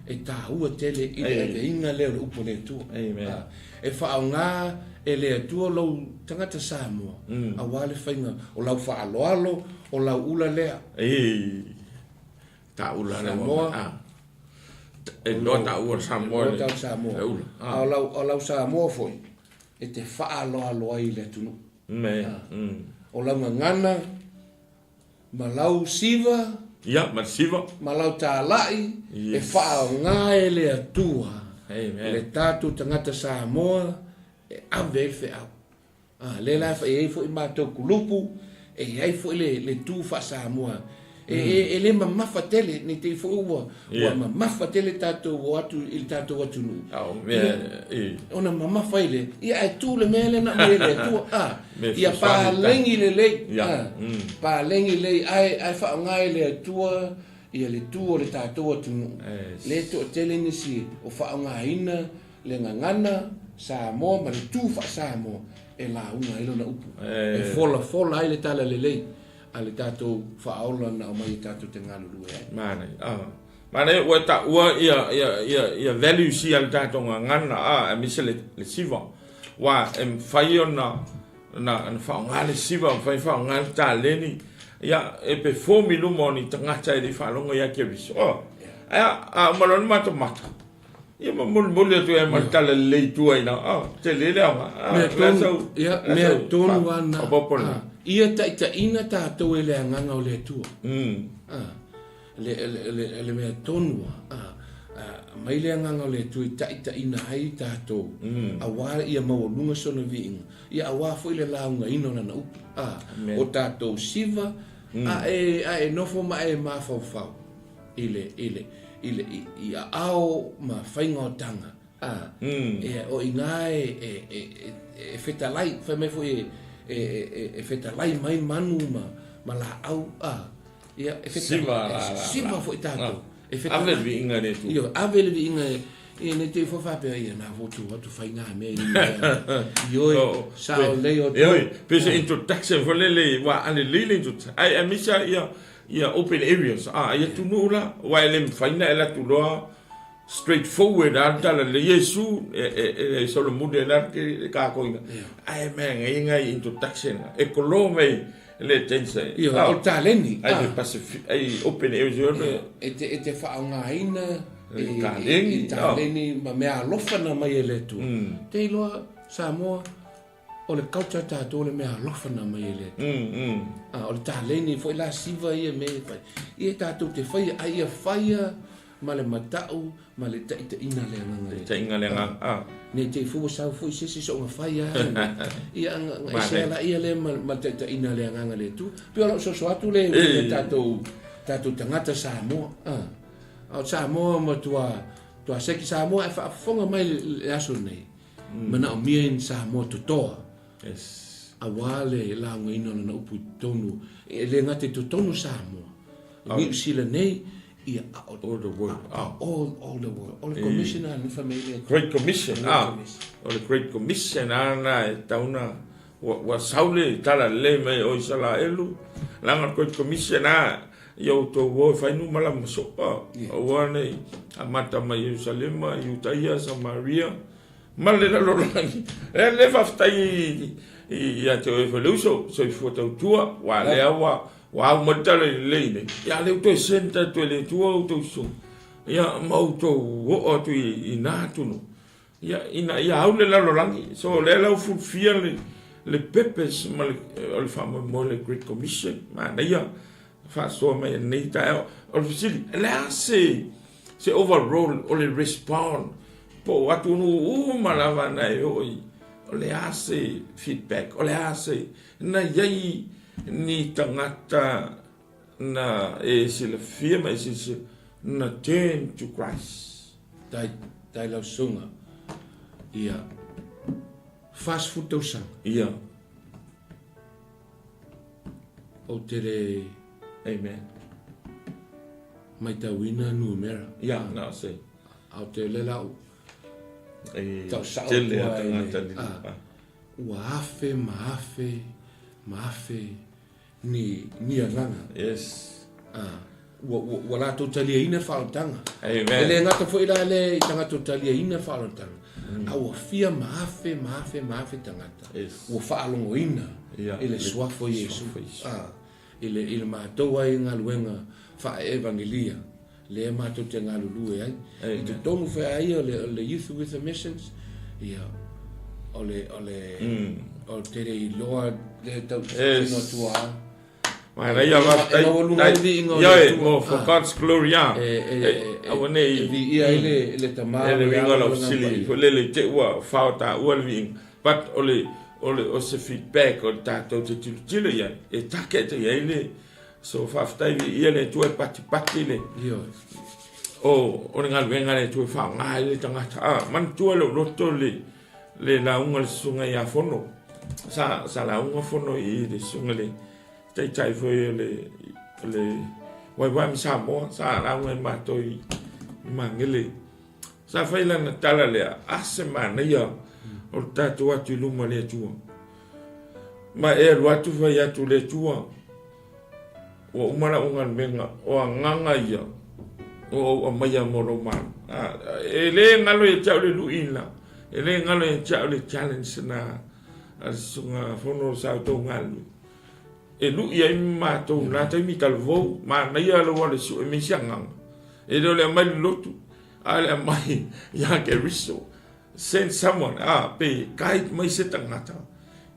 e taua tele i le aveina lea o le upu a le Atua. Amen. A, e faaaoga e le Atua lou tagata Samoa, aua le faiga o lau faaaloalo, o lau ula lea. Ei, ta ula lea Samoa. A. E loa ta ua Samoa. E loa ta Samoa. Le ula. A o lau, o lau Samoa foi, e te faaaloalo ai i le atunuu. Me. O lau gagana, ma lau siva. Ia, ma le siva. Ma lau talai, yes. E faaaoga e le Atua. Amen. Le tatou tagata Samoa e ave ai le feau. A, lea la e i ai foi matou kulupu, e i ai foi le, le tu faa-Samoa. E, e, e le mamafa tele, nei te i foi ua, ua mamafa tele tatou o atu i le tatou atunuu. Oh, mea, e. Ona mamafa i le, ia ae tu le mea lea na aumai e le Atua. A, ia paleni lelei. Ia. Paleni lelei, ae, ae faaaoga e le Atua ia le tu o le tatou atunuu. Yes. Le toatele nisi o faaaogaina Le gagana Samoa ma le tu faa-Samoa e lauga ai lona upu, e folafola ai le talalelei a le tatou Faaola na aumai e tatou te galulue ai. Manaia, ah. Manaia ua taua ia, ia, ia, ia values ia a le tatou gagana, ah, aemaise le, le siva. Aua e mafai ona, ona, ona faaaoga le siva, mafai ona faaaoga le taleni, ia, e perform i luma o ni tagata e le i faalogo ia Keriso. Oh. Ae a uma loa le matamata, Ia ma molimoli atu ai ma le tala lelei i tua i ina. Ah, tele le aoga. Ah, Mea tonu, ia, mea tonu lava lena. Ah, ia taitaiina tatou e le Agaga o le Atua. Ah, le, le, le, le mea tonu lava. Ah, ah, aumai le Agaga o le Atua e taitaiina ai tatou, aua ia maualuga sona viiga, ia aua foi le laugaina o lana upu. Ah, o tatou siva, a e, a e nofo ma e mafaufau. I le, i le, i le, i, i aao ma faiga o taga, a, e, o ina e, e, e, e, e fetalai, fai mai foi e, e, e, e fetalai mai manu ma, ma laau, a, ia, e fetalai, Siva, la, la, siva foi tatou. E fetalai. Ave le viiga i le Atua. Ioe, ave le viiga i, ia ne i te i foi faapea, ia, na fo tu atu fai ngā mea i mea. Ioe, sao lei o Ioe, pe se introduction foi lele, ua alelei le introduction. Ai, aemaise ia, Ia open areas a ia atunuu la, aua e le mafai ona e alu atu loa straight forward lava le tala le Iesu e solomuli ai la le tatou ina. Ae manaia nai introduction e kolo mai le tense. Ia, o le taleni. Ai le Pacific, ai open areas e te e te faaaogaina i taleni, taleni ma mea alofa na aumai e le Atua. Te iloa Samoa O le culture a tatou o le mea alofa na aumai e le Atua. Ah, o le taleni foi la siva ia mea e fai. Ia tatou te faia, a ia faia ma le matau ma le taitaiga a le Agaga le Atua. Taitaiga le Agaga, ah. Ne i te i fua sau foi se isi soonga fai a. Ia aga ese ala ia lea ma le taitaiga a le Agaga le Atua. Pei o lau soso atu lea i tatou tatou tagata Samoa. Ah. O Samoa matua tua seki Samoa e faafofoga mai le aso nei. Manaomia i ni Samoa totoa. Yes. Aua le laugaina o lana upu i totonu, e le gata i totonu o Samoa, o Niu Sila nei, ia a o All the world. All, all the world. O le commission a nufa mei le Great Commission. Ah, o le Great Commission ana e tauna ua, ua sau le tala lelei mai o Isalaelu, leaga le Great Commission a ia outou o e fai numa lama sopa, aua nei amata mai Ierusalema, Iutaia, Samaria, ma le lalolagi. E le faafetai ia te oe foi le uso, soifua tautua, ua lea ua ua au mai le tala lelei nei. Ia lea ua toe send atu e le Atua outou uso, ia ma outou oo atu i na atunuu. Ia, ina ia au le lalolagi. So, o lea la ua fulfia le, le purpose ma le, o le faamoemoe le Great Commission. Manaia faasoa mai nei taeao. O le fesili, le a se, se overall o le respond po o atunuu uma lava na e oo i, o le a se feedback, o le a se, na iai ni tagata na e silafia ma e silasila na turn to Christ. Tai, tai lau susuga, ia, 40 tausaga. Ia. Ou te le. Amen. Maitauina numera. Ia, na o se. A o te le lau. E, tau sao tele atu a ai tagata le, li. a, ua afe ma afe ma afe ni, ni agaga. Yes. A, ua, ua, ua latou taliaina le faaolataga. Amen. E le gata foi la lea i tagata ua taliaina le faaolataga, a ua fia ma afe ma afe ma afe tagata Yes. ua faalogoina Ia, i le le suafa o Iesu. suafa o Iesu. A, i le, i le matou ai galuega faa-evangelia, lea matou te galulue ai. Amen. I totonu foi a ia o le, o le Youth with a Missions, ia, o le, o le, o le tele iloa le tau Yes. tino atu a. Manaia faafetai. E maualuga ai le viiga o le Ioe, Atua. mo for Ah. God's glory ah. E, e, e, Aua ne i e viia ai le, le Tama E le ma le uiga Alo o lau ma le Agaga fesili Paia. foi lele i te ua fao taua le viiga. But o le, o le, o se feedback o le tatou te tilotilo i ai, e take atu i ai le, so faafetai viia le Atua e patipati le, Ioe. o, o le galuega a le Atua e faaaoga ai le tagata. Ah, manatua lou loto le, le lauga le susuga ia Fono. Sa, sa lauga Fono i le susuga le taitai foi o le, o le YYM Samoa, sa lauga i matou i Magele. Sa fai lana tala lea, a se manaia o le tatou atu i luma le Atua. Ma e alu atu fai atu le Atua, ua uma lau galuega, o agaga ia ua ou aumaia mo lou malo. E le galo ia te au le lui lena, e le galo ia te au le challenge na a le susuga Fono o sa outou galulue. E lui ai matou na taimi talavou, manaia lou alu e sue mai se agaga. E le o le aumai le lotu, a le aumai ia Keriso. Send someone, a pe guide mai se tagata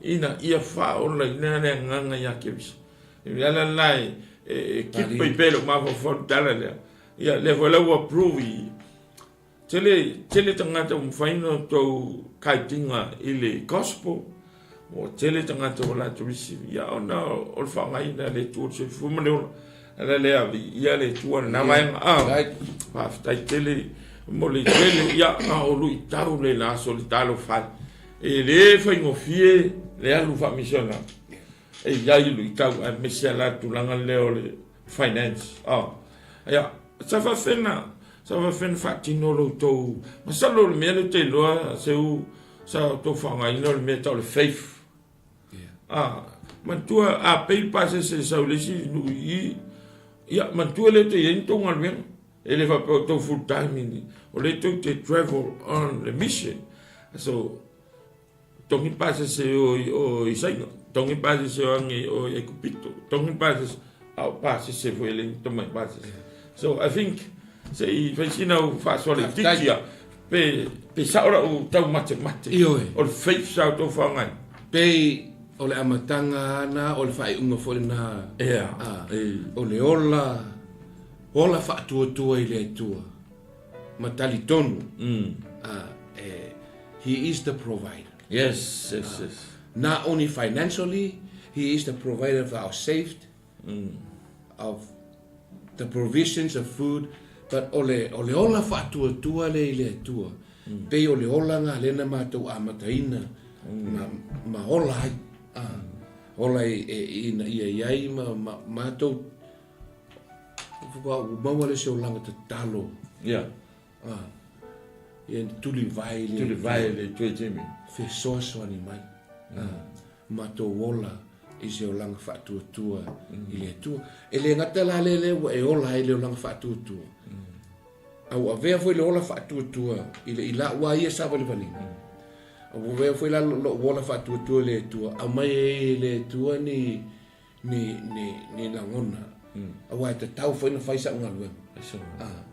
ina ia faaolaina le agaga ia Keriso. E mea la lena e, e, e kipa i pea i lou mafaufau le tala lea. Ia, lea foi la ua prove i tele, tele tagata ua mafai ona outou guide-iga i le gospel, ua tele tagata ua latou receive, ia ona o le faaaogaina e le Atua o le soifua ma le ola. Ala lea, viia le Atua i lena vaega. Ah, faafetai tele mo le tele, ia, a o luitau le la aso le talofa ai. E le faigofie le alu faamisionare. E i ai luitau aemaise lava le tulaga lea o le finance. Oh. Ia, sa faafena, sa faafena faatino lo outou, masalo o le mea lea ou te iloa, Seu, sa outou faaaogaina o le mea e tau o le faith. Yeah. Ah, manatua a pay le pasese e sau i le isi nuu i i, ia, manatua lea te i ai ni tou galuega. E le faapea o tou full time ni, o lea tou te travel on the mission. So, Togi pasese o o i Saina, togi pasese o age o i Aikupito, togi pasese, a o pasese foi e le tamai pasese. So I think se i fai sina u faasoa laitiiti ia, pe, pe sao lau taumatemate. Ioe. O le faith sa outou faaaogaina. Pei o le amataga lena, o le faaiuga foi lena. Ea. O le ola, ola faatuatua i le Atua. Ma talitonu, He is the provider. Yes, yes, yes. Not only financially, He is the provider of our safety, of the provisions of food, but o le, o le ola faatuatua lea i le Atua, pei o le olaga lea na matou amataina ma, ma ola ai. Ola i, e, ina ia i ai ma, ma matou Ua maua le se olaga tatalo. Ia. Ah. Ia tulivae le. Tulivae le Atua Jimmy. Fesoasoani mai. Ah. Matou ola i se olaga faatuatua i le Atua. E le gata la lea lea ua e ola ai le olaga faatuatua. A ua avea foi le ola faatuatua i le i lau lava ia savalivaliga. A ua avea foi la lou ola faatuatua i le Atua, aumai ai e le Atua ni ni, ni, ni lagona. Aua e tatau foi ona fai sa'u galuega. Ah.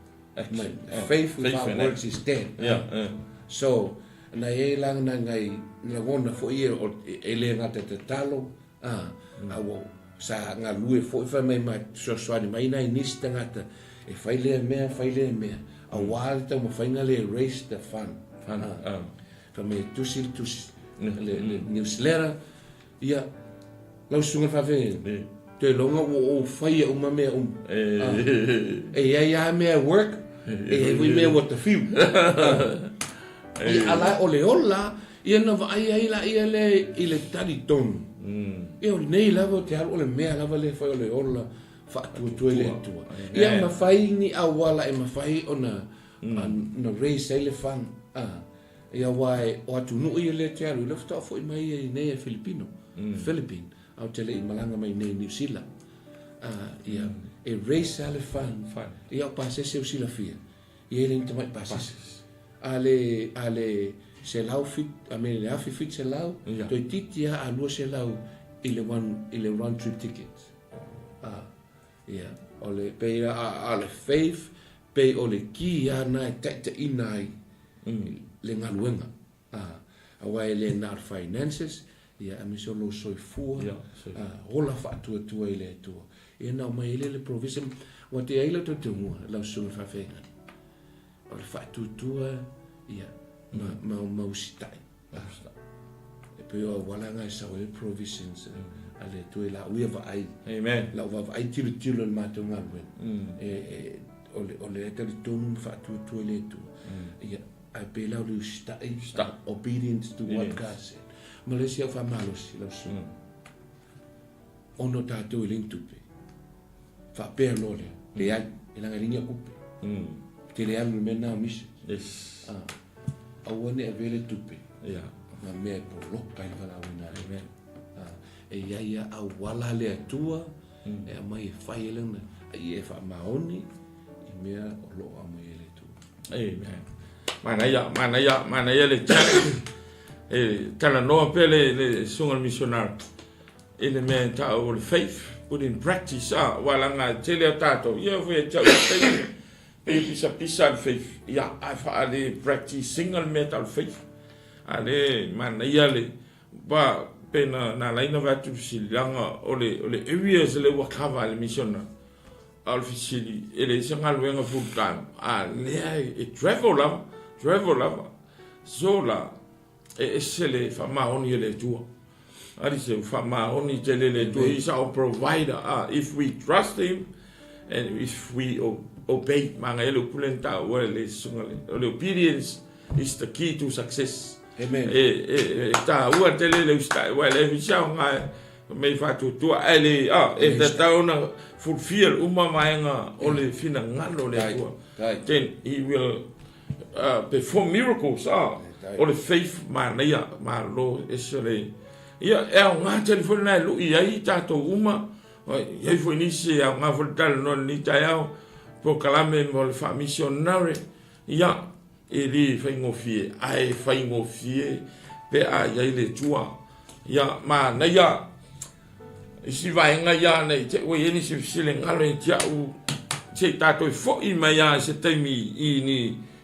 My faith without works is dead. Yeah, yeah. So, na i ai la nai ngai lagona foi ia o, e le gata tatalo, ah, a ua sa galue foi fai mai ma fesoasoani mai nai nisi tagata e fai lea mea, fai lea mea, aua le taumafaiga le raise the fund. Fund, ah. Fai mai e tusi le tusi, le, le newsletter, Ia, lau susuga faafeagaiga, toe iloga ua ou faia uma mea uma. E i ai lava mea e work, e i ai foi mea ua tafiu. Ia, a la o le ola, ia na vaai ai laia lea i le talitonu. Ia, o lenei lava ou te alu, o le mea lava lea e fai o le ola faatuatua i le Atua. Ia, ma fai ni auala e mafai ona raise ai le fund. Ia aua o atunuu ia lea te alu, lea faatoa foi mai ia i nei e Filipino, Philippine, a ou te le i malaga mai nei i Niu Sila. Ia, e raise lava le fund, ia o pasese ua silafia, e i ai le tamai pasese. A le, a le 100, I mean le 1700, toeitiiti lava a 200 i le one, i le round trip ticket. Ia, o le, pei a, a le faith, pei o le ki lava na e taitaiina ai le galuega. Aua e le na o le finances, ia aemaise o lou soifua, ola faatuatua i le Atua. Ia na aumai ai lea le provision, ua te i ai lau tautauga, lau susuga i le faafeagaiga, o le faatuatua, ia, ma, ma usitai. E pei o auala na e sau ai provisions a le Atua i lau ia vaai. Amen. Lau vaavaai tilotilo i le matou galuega. E, o le, o le talitonu ma faatuatua i le Atua. Ia, ae pei la o le usitai, obedience to what God said. Ma le isi au faamalosi, lau susuga. Ona o tatou e leai ni tupe. Faapea loa lea, leai, e leaga e leai ni au upe. Te le alu i le mea lena o mission. Yes. Ah, aua ne i avea le tupe. Ia. Ma mea e poloka ai le valaauina a le Amen. Ah, e i ai a auala le Atua e aumai e fai ai lana, a ia e faamaoni i mea o lo o aumai e le Atua. Amen. Manaia, manaia, manaia le tala. E talanoa pea le, le susuga le missionary i le mea e tau o le faith put in practice. Ah, ua laga e tele a tatou. Ia foi e tau i taimi pe pisapisa le faith. Ia, ae faale practice ina le mea tau le faith. A le manaia le ba pe na na laina va atu fesiliga o le o le areas le ua cover e le missionary. A o le fesili, e leai se galuega full time, a lea e travel lava, travel lava. So la, e ese le faamaoni e le Atua. Alise, ua faamaoni tele le Atua. He is our provider. Ah, if we trust him and if we obey, maga e le upu lea na taua e le susuga le, o le obedience is the key to success. Amen. E, e, e taua tele le usitai, ua e le fisa o ngā mei faatuatua, ae le, ah, e tatau ona fulfill uma vaega o le finagalo o le Atua. Then he will perform miracles, ah, o le faith manaia, malo ese le, ia, e aoga tele foi lena e lui ai tatou uma, i ai foi nisi e aoga foi le talanoa i lenei taeao, polokalame mo le faamisionare, ia, E le faigofie, ae faigofie pe a i ai le Atua. Ia, manaia isi vaega ia nei te ua i ai nisi fesili galo ia te au, se i tatou foi mai lava i se taimi i ni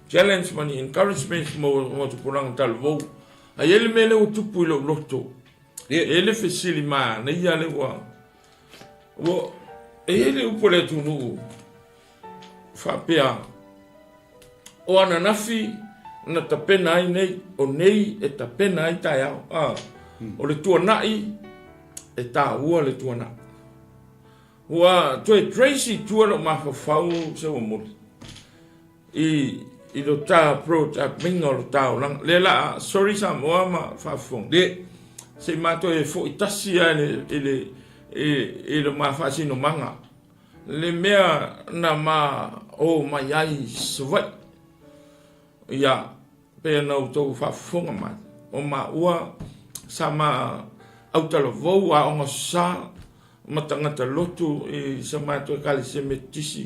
challenge ma ni encouragement mo tupulaga talavou. A i ai le mea lea ua tupu i lou loto, e i ai le fesili manaia lea ua, ua, e i ai le upu a le atunuu faapea, O ananafi na tapena ai nei, o nei e tapena ai taeao. A, o le tuanai, e taua le tuanai. Ua toe trace i tua lou mafaufau se ua moli i, i lo ta approach a minga o lo ta olaga. Le la, sorry Samoa ma faafofoga. Le. Se i matou e foi tasi lava i le, i le, i, i le ma faasinomaga. Le mea na ma o mai ai i Savaii, ia, pei ona outou faafofoga mai, o maua sa ma autalavou aoga sa ma tagata lotu i sa matou Ekalesia Metotisi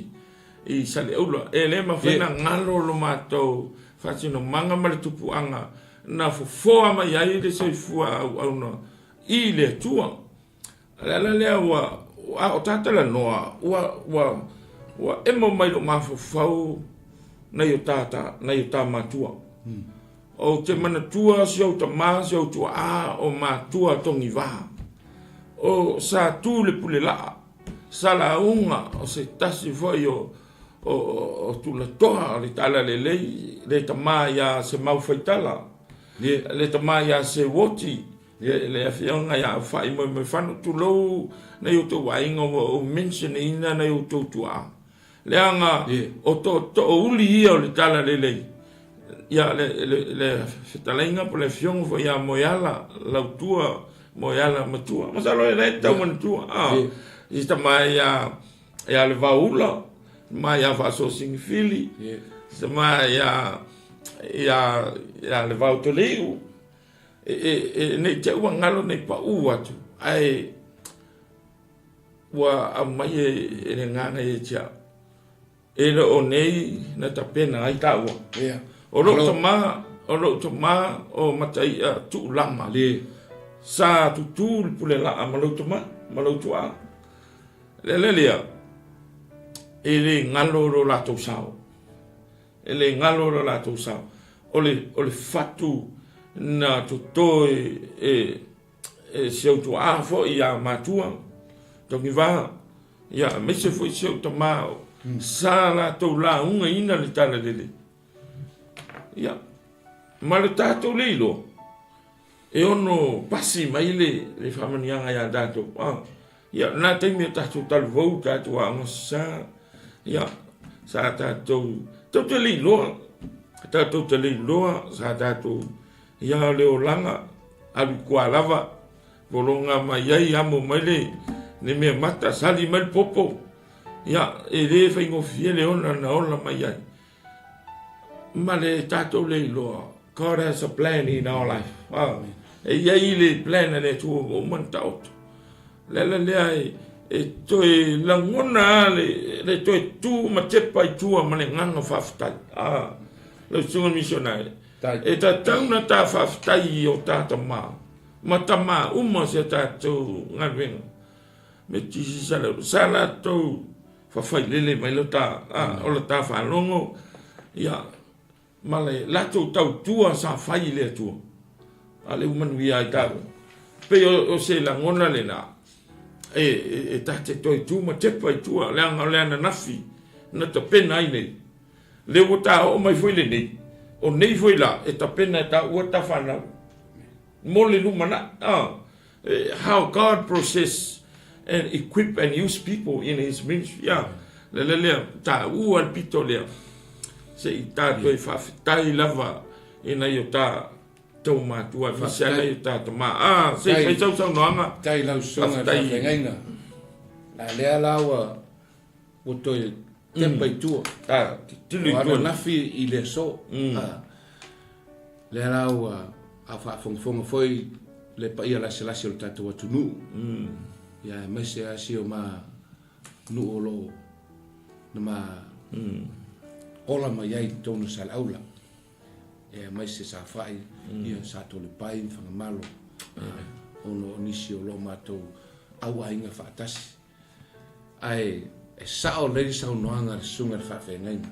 i Saleaula. E le mafai ona galo lo matou faatinomaga ma le tupuaga na fofoa mai ai le soifua auauna i le Atua. O le ala lea ua, a o ta talanoa, ua, ua, ua emo mai lou mafaufau nai o ta, ta, nai o ta matua. Ou te manatua si ou tama, si ou tuaa, o matua togivā. O sa tu le pule laa, sa lauga o se tasi foi o, o, o tulatoa o le talalelei, le tama ia Semau Faitala, le tama ia Seuoti, Le afioga ia Faimoemoefano, tulou nai outou aiga ua ou mention ina nai outou tuaa. Leaga o tootoouli ia o le talalelei, ia le, le, le fetalaiga po le afioga foi ia Moeala, Lautua Moeala Matua. Masalo e le tau manatua. Ah, i tama ia ia le Vaula, ma ia Faasoosingifili, tama ia ia ia le Vaotoleiu. E, nei te ua galo nei paʻū atu, ae ua aumai e, e le agaga ia te au. E le o nei na tapena ai tāua. Yeah. O lou tama, o lou tama o Mataia Tuulama. Le. Sa tutū le pule laa ma lou tama, ma lou tuaa. Le le lea, e le galo lo latou sao. E le galo lo latou sao. O le, o le fatu na toto e, e, e si ou tuaa foi ia matua, Togivā, ia aemaise foi si ou tamā, sa latou laugaina le talalelei. Ia, ma le tatou le iloa, e ono pasi mai le, le faamanuiaga ia tatou. Ah, ia, lena taimi o tatou talavou, tatou aoga sa, ia, sa tatou, tatou te le iloa, tatou te le iloa, sa tatou, ia, o le olaga, alu i kua lava, pologa mai ai, amo mai le, le mea mata, sali mai le popo, ia, e le faigofie le ola na ola mai ai. Ma le tatou le iloa, God has a plan in our life. Ah, e i ai le plan a le Atua ua uma ona taoto. O le ala lea e, e toe lagona lava le, le toe tu ma tepa i tua ma le agaga faafetai. Ah, lau susuga misionari, e tatau ona ta faafetai i o ta tama ma tama uma o si a tatou galuega. Me tisi sa sa latou fafailele mai lo ta, ah, o lo ta faalogo, ia, ma le latou tautua sa fai i le Atua. A le ua manuia ai taua. Pei o, o se lagona lena, e, e, e ta te toe tu ma tepa i tua, leaga o le ananafi na tapena ai nei. Le ua ta oo mai foi lenei, o nei foi la, e tapena e taua ta whanau. Mo le lumanai. Ah, how God process and equip and use people in his ministry. Yeah. Le le lea, taua le pito lea. Se i tātou e faafetai lava i nai o ta tau matua, e fasi ai o ta tama. Ah, se i fai sau saunoaga. Tai lau susuga i faafeagaiga. La lea la ua ua toe tepa i tua. Ah, titilo i tua. O ananafi i le aso. Ah, lea la ua a faafogafoga foi le paia laselase o le tatou atunuu. Ia aemaise lava si o ma nuu o lo o na ma ola mai ai i totonu o Saleaula. Ia aemaise Safai, ia Satoalepai ma Fagamalo, ona o nisi o lo matou auaiga faatasi. Ae e sao lelei le saunoaga a le susuga i le faafeagaiga.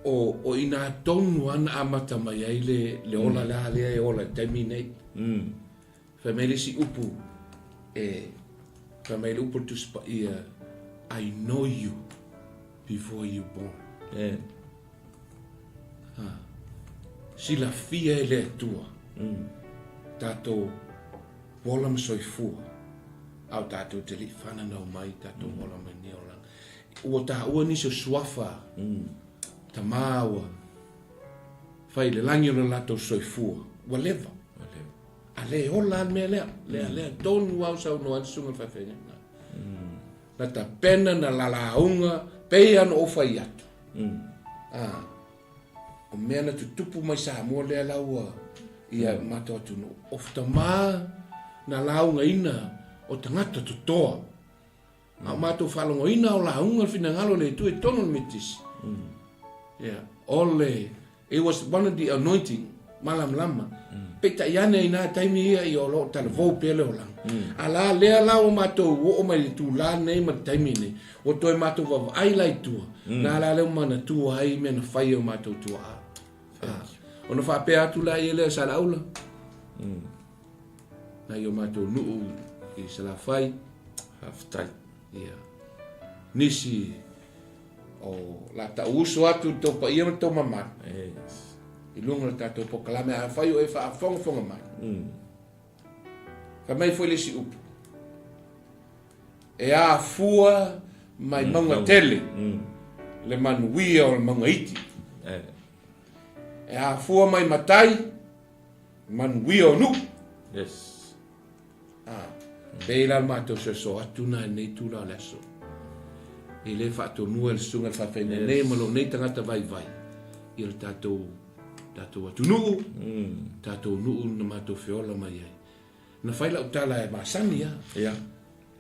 O, o i inā tonu lava na amata mai ai le, le ola mm. lea e ola i le taimi nei. Mm. Fai mai le isi upu, e, fai mai le upu le Tusi Paia, I know you before you born. Yeah. Ha. Silafia e le Atua. Mm. Tātou Ola ma soifua, a o tatou te le i fananau mai, tatou ola mai nei olaga. Ua taua nisi o suafa, tama ua fai i le lagi o le latou soifua, ua leva. A le ola lava le mea lea, lea, lea tonu lava ua saunoa ai le susuga i le faafeagaiga. Na tapena, na lalauga, pei lava ona ou fai atu. O mea na tutupu mai Samoa lea la ua ia matou atunuu. O tama na laugaina o tagata totoa. A o matou faalogoina o lauga le finagalo o le Atua i totonu o le Metotisi. Yeah. O le, it was one of the anointing, malamalama. Peitai ane i nā taimi ia ia o lo o talavou pea le olaga. A la lea la ua matou oo mai i le tula nei ma le taimi nei, Ua toe matou vaavaai la i tua, na la lea ua manatua ai mea na fai e o matou tuaa. Ona faapea atu la ia lea Salaula, nai o matou nuu i Salafai. Faafetai. Ia. Nisi o la tau uso atu i le tou paia ma le tou mamalu. Yes. I luga o le tatou polokalame, afai o e faafogafoga mai. Fai mai foi le isi upu. E afua mai mauga tele le manuia o le mauga iti. E afua mai matai manuia o nuu. Yes. Ah, pei la le matou soso atu na i lenei tula o le aso. E le faatonua e le susuga i le faafeagaiga nei ma lou nei tagata vaivai i le tatou tatou atunuu, tatou nuu na matou feola mai ai. Na fai lau tala e masani a. Ia.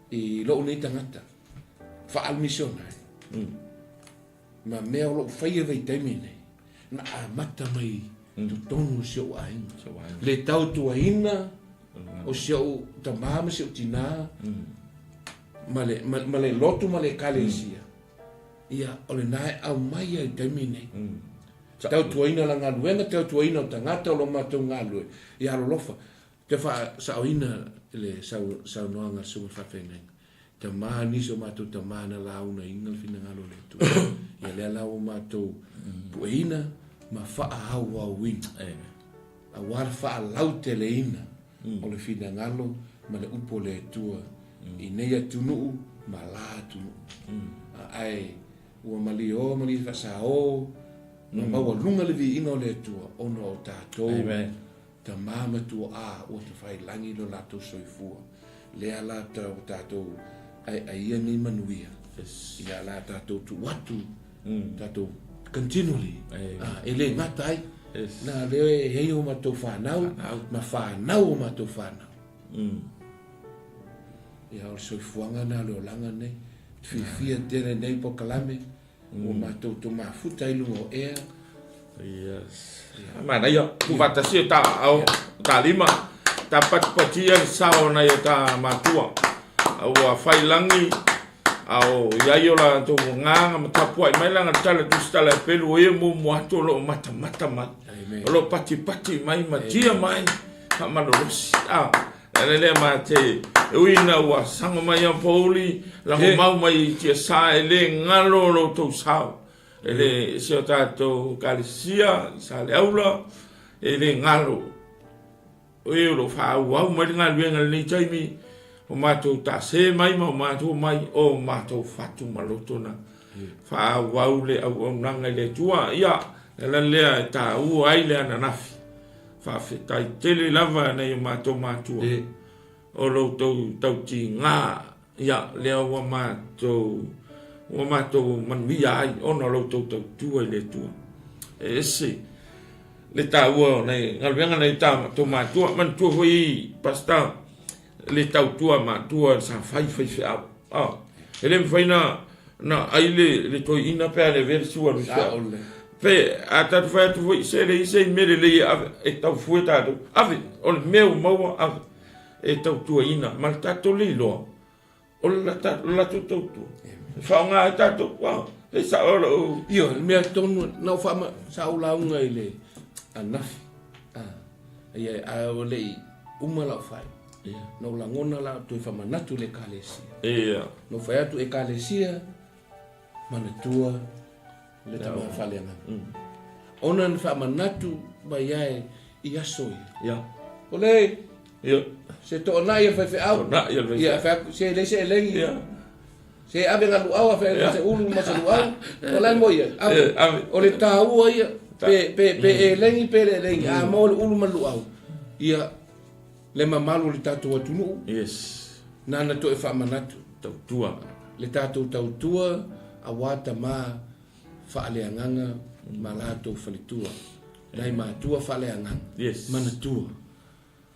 I lou nei tagata. Faa-misionari. Ma mea o lou faia vaitaimi nei. Na amata mai totonu o si ou aiga. Le tautuaina o si ou tama ma si ou tina. Ma le, ma, ma le lotu ma le ekalesia. Ia, o lena e aumai ai i taimi nei. Tautuaina la galuega, tautuaina o tagata o lo matou galulue. Ia alolofa, Te faasaoina le saunoaga a le Susuga Faafeagaiga, Tama, nisi o matou tama na launaina le finagalo o le Atua. Ia lea la ua matou pueina ma faaauauina, aua le faalauteleina o le finagalo ma le upu o le Atua i nei atunuu ma la atunuu. Ae ua malio ma faasao ma maualuga le viiga o le Atua ona o tatou. Tama ma tuaa ua tafailagi lo latou soifua. Lea la ua tatou aeaia nei manuia. Ia la tatou tuu atu, tatou Continually. Ah, e le gata ai. Yes. Na lea e i ai o matou fanau, ma fanau o matou fanau. Ia, o le soifuaga na o le olaga nei. Fiafia tele nei polokalame, ua matou tomafuta ai luga o ea. Yes. Manaia, tuufaatasi o ta aao, o ta lima, ta patipatia le sao nai o ta matua. Ua fai lagi, a o i ai o latou agaga ma tapuai mai laga le tala tusitala e pelu o ia muamua atu o lo o matamata mai. O lo o patipati mai ma tia mai faamalolosi. A, le ala lea ma te e ui ina ua sago mai a pouli, lagomau mai i tiasa e le galo lo outou sao. E le si o tatou Ekalesia i Saleaula, e le galo. O e o lo o faaauau mai le galuega i lenei taimi, o matou taase mai ma o matou mai, o matou fatu ma loto na faaauau le auaunaga i le Atua. Ia, le ala lea e taua ai le ananafi. Faafetai tele lava nai o matou matua o lo outou tautiga, ia, lea ua matou ua matou manuia ai ona o lo outou tautua i le Atua. E ese le taua o nai galuega nai tatou matua. Manatua foi, Pastor, le tautua matua sa fai faifeau. Ah, e le mafai na na ai le le toeaina pe a le avea le sua le feau. Pe a tatou fai atu foi se leai se mea lelei e ave e tau fue tatou. Ave, o le mea ua maua ave e tautuaina ma le tatou le iloa o le latou tautua e faaaoga ai tatou. Wow, e sao lou. Ioe, le mea tonu na ou faama, sa ou lauga i le ananafi, ah, ia, a ua le i uma lau fai, na ou lagona la toe faamanatu i le Ekalesia. Na ou fai atu, Ekalesia, manatua le tama faaleagaga. Ona na faamanatu mai ai i aso ia. O le se toonai o le faifeau. Ia, fai atu, se leai se elegi. Se ave na luau a fai se ulu ma se luau. O la e moi ai. Ave. O le taua ia, pe, pe, pe elegi pe le elegi, a maua le ulu ma le luau. Ia, le mamalu o le tatou atunuu. Yes. Nana toe faamanatu. Tautua. Le tatou tautua aua tama faaleagaga ma latou faletua. Nai matua faaleagaga. Yes. Manatua.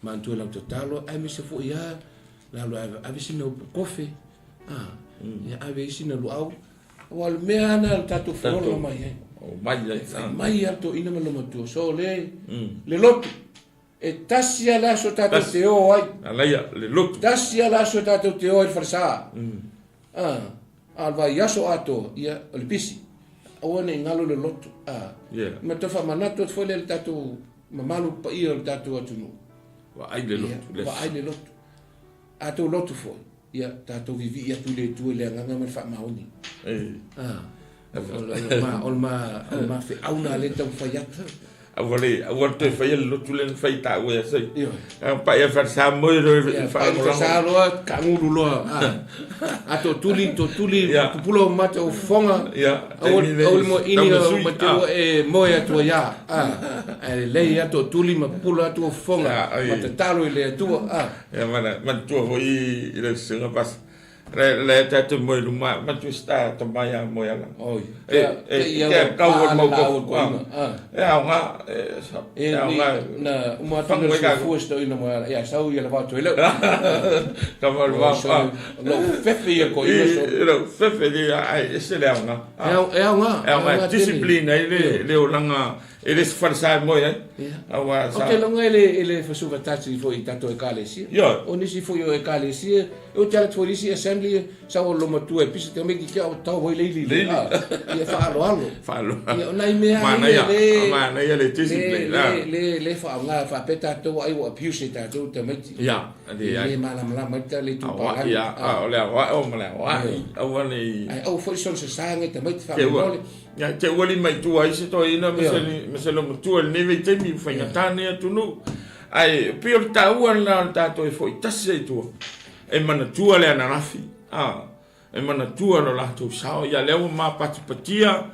Manatua lau tatalo aemaise foi a lalo ave sina upu kofe. Ah, ia ave i sina luau. Aua o le mea ana le tatou feola mai ai. O mai ai. Mai a to ina ma lo matua. So le le lotu. E tasi lava le aso tatou te o ai. Alaia, le lotu. Tasi lava le aso tatou te o ai i le falesa. Ah, a o le vaiaso atoa, ia, o le pisi. Aua ne i galo le lotu. Ah. Yeah. Ma toe faamanatu atu foi lea i le tatou mamalu paia o le tatou atunuu. Vaai le lotu. Ia, vaai le lotu. A tou lotu foi, ia, tatou vivii atu i le Atua i le agaga ma le faamaoni. Ah. O le ma feau na lea e taumafai atu. Aua le, aua le toe faia le lotu lea na fai taua ia sai. Pai e falesa moe loa i faalagolago. Falesa loa, kaagulu loa. A to tuli, to tuli, pupula o mata o fofoga. Aua le moe ini o matua e moe atu ai a. Ae lelei a to tuli ma pupula atu o fofoga. Ma tatalo i le Atua. Ia manatua foi i le susuga pasa. Le le tatou moe luma ma tu sta ta mai a moe ala. Oi. E e ke kau o mau ko. E au nga e sa. E au nga na uma atu le fua sto ina moe ala. Ia sau ia le va toi le. Ka ma va. Lo fefe ia ko ina so. Lo fefe le ai e se le au nga. E au e au nga. E au nga disciplina i le le olanga E le se falesa e moe ai. Aua sa. Ou te logo e le e le fasuvatasi foi i tatou ekalesia. Ioe. O nisi foi o ekalesia, e oti ala atu foi i nisi assembly, sau o lomatua e pisa te omai ki kia o tau foi leili. Leili. Ia faaaloalo. Faaaloalo. Ia o nai mea ia le. Manaia le discipline. Le le le faaaoga faapea tatou ai ua abuse e tatou tamaiti. Ia. Le le malamalama ai ta le itupalagi. Ia, o le aoao ma le aoai. Aua ne i. Ae aua foi soona sasaga e tamaiti faamolemole. Ia te ua lima i tua ai se toeaina ma se ma se lomatua i lenei vaitaimi ua faigata lenei atunuu. Ae pei o le taua lena o le tatou e foi tasi ai i tua e manatua le ananafi, a, e manatua lo latou sao. Ia lea ua mapatipatia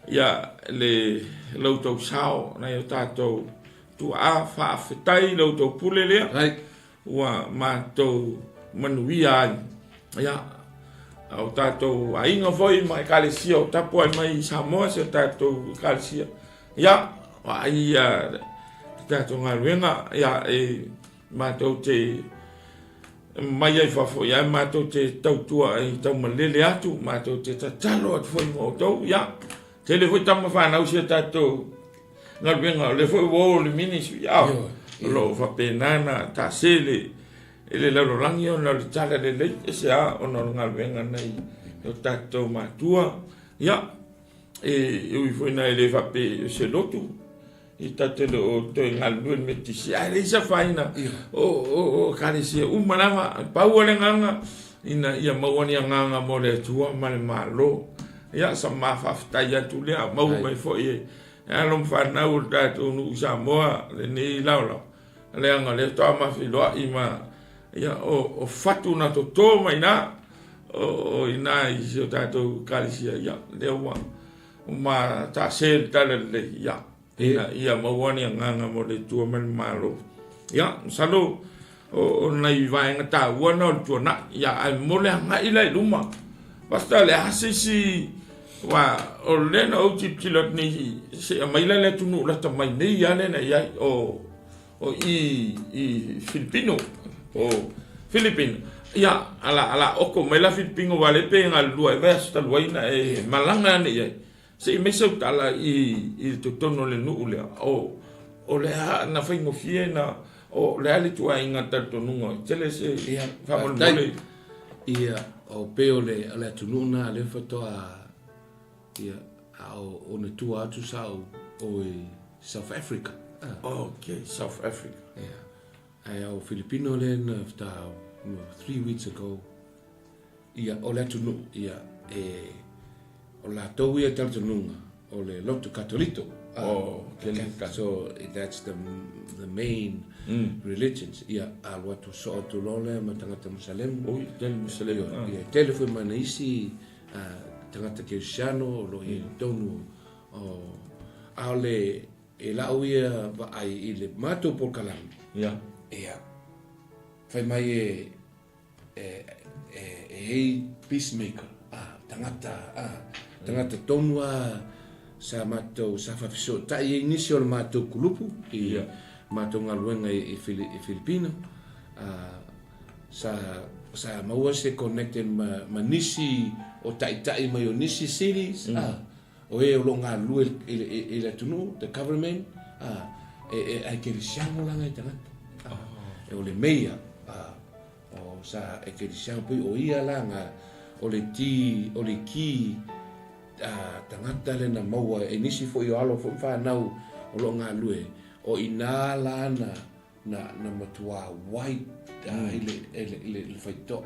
ia le lo outou sao nai o tatou tuaa faafetai i lo outou pule lea. Ua matou manuia ai. Ia. O tatou aiga foi ma ekalesia o tapuai mai i Samoa si o tatou ekalesia. Ia, vaai ia le tatou galuega, ia e matou te mai ai fafo, ia matou te tautua e taumalele atu, matou te tatalo atu foi mo outou. Ia, tele foi tama fanau si o tatou galuega, o lea foi ua o le ministry, ia, o lo o faapena na tase le I le lalolagi ona o le tala lelei ese a ona o le galuega nei o tatou matua. Ia, e ui foi na e le faapea o se lotu, i tatou le o toe galulue le Metotisi, ae leai se afaina o ekalesia uma lava, pau o le agaga ina ia maua ni agaga mo le Atua ma le Malo. Ia, sa ma faafetai atu lea, maua mai foi e alo ma fanau o le tatou nuu i Samoa lenei laolao. Leaga o lea faatoa ma feiloai ma ia o fatu na toto mai ina o ina i si o tatou ekalesia ia lea ua ma taase le tala lelei ia ina ia maua ni agaga mo le Atua ma le Malo. Ia masalo o nai vaega taua na o le tuanai ia ae mo le agai la i luma. Pastor le a se isi aua o lea na ou tilotilo atu nei se aumai la le atunuu lata mai nei lava lea na i ai o o i i Filipino o Filipino ia ala ala oko mai la Filipino aua lea pei e galulue ai vaiaso talu ai na e malaga ane i ai se i aumai sau tala i i totonu o le nuu lea o o le a na faigofie na o le a le ituaiga talitonuga tele se faamolemole. Ia, o pei o le, o le atunuu na lea faatoa, ia, a o, o na tua atu sa o, o i South Africa. Ah. Okay, South Africa. Ia. Ae o Filipino lea na faatoa, no, 3 weeks ago. Ia, o le atunuu, ia, e, o latou ia talitonuga, o le lotu Katoliko. Ah, oh, so that's the main religions. Ia, alu atu soo atu loa lea ma tagata Musalemu. Oi, tele Musalemu. Ia, tele foi ma nisi tagata Kerisiano o lo o i totonu o a o le e lau ia vaai i le matou polokalame. Ia, fai mai e e e e ei peacemaker, ah, tagata, ah, tagata tonu a sa matou sa faafesootai ai nisi o le matou kulupu i matou galuega i i Filipino, ah, sa sa maua se connected ma ma nisi o taitai mai o nisi cities, ah, o e o lo o galulue i le i le atunuu, the government, ah, e e ae kerisiano la nai tagata, ah, e o le meia, ah, O sa ekelisiaga pui o ia la nga o le ti o le ki a tagata le na maua e nisi foi o alo foi ma fanau o lo o galulue o ina la na na na matua wide i le i le i le faitoa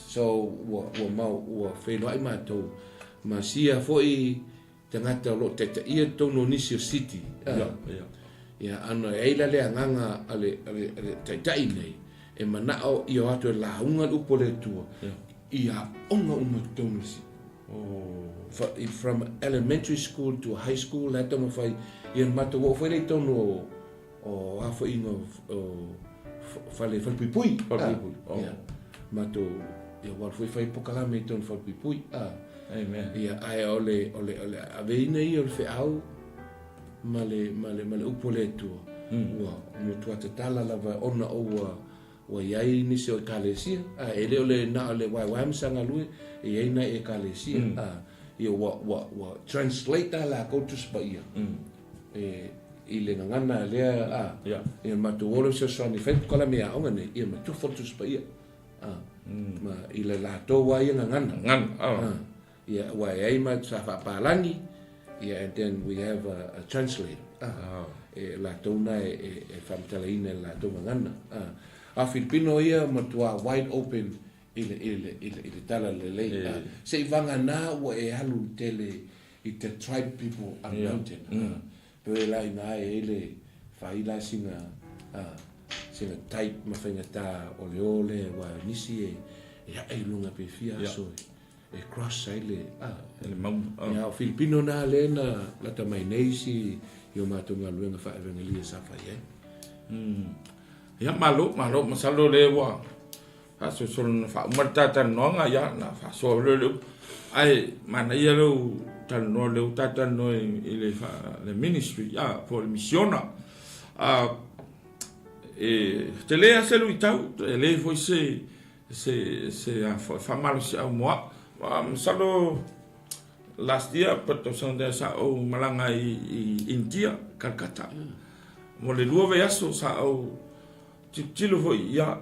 so ua ua mau ua feiloai matou ma sia foi tagata o lo o taitaia totonu o nisi o city. Ia, ia. Ia, ana e ai la le agaga a le, a le, a le taitai nei, e manao ia o atu e lauga le upu a le Atua, i aoga uma totonu o le city. Oh. From elementary school to high school, la e taumafai, ia na matou oo foi lea i totonu o, o a foi o, o fale, falepuipui. Falepuipui. Oh. Ia, matou, ia ua alu foi fai pokalame i totonu o falepuipui. Ah. Amen. Ia, ae o le, o le, o le aveina ia o le feau ma le, ma le, ma le upu a le Atua, ua matua tatala lava ona o ua, ua i ai nisi o ekalesia, a e le o le na o le waewae ma sagalue, e i ai nai ekalesia, a, ia ua, ua, ua translate a lakou Tusi Paia, e, i le gagana lea, a, ia matou o le fesoasoani e fai pokalame aoga nei, ia ma tufa le Tusi Paia. Ma i le latou lava ia gagana. Gagana, oh. Ia, aua e ai ma sa faapalagi, ia, and then we have a translator. Oh. E latou na e, e, e faamatalaina i le latou gagana. A Filipino ia matua wide open i le, i le, i le, i le tala lelei. Yeah. Se i vagana ua e alu tele i te tribe people a yeah. mountain. Pei la ina e ai le fai la sina sina type ma faigata o le o le aua o nisi e e ae i luga pe fia aso e cross ai le le mauga. Ia o Filipino na le na lata mai nei si i o matou galuega faa-evangelia sa fai ai. Ia malo, malo, masalo le ua. Faasolosolo na faauma le ta talanoaga, ia na faasoa loa le upu. Ae manaia lou talanoa lea ua ta talanoa i le, le ministry, ia, po o le misiona. E tele lava se luitau, tele foi se, se, se a foi, faamalosiau mo au. Masalo last year po o le tausaga sa ou malaga i, i India, Calcutta. Mo le 2 vaiaso sa ou tilotilo foi, ia,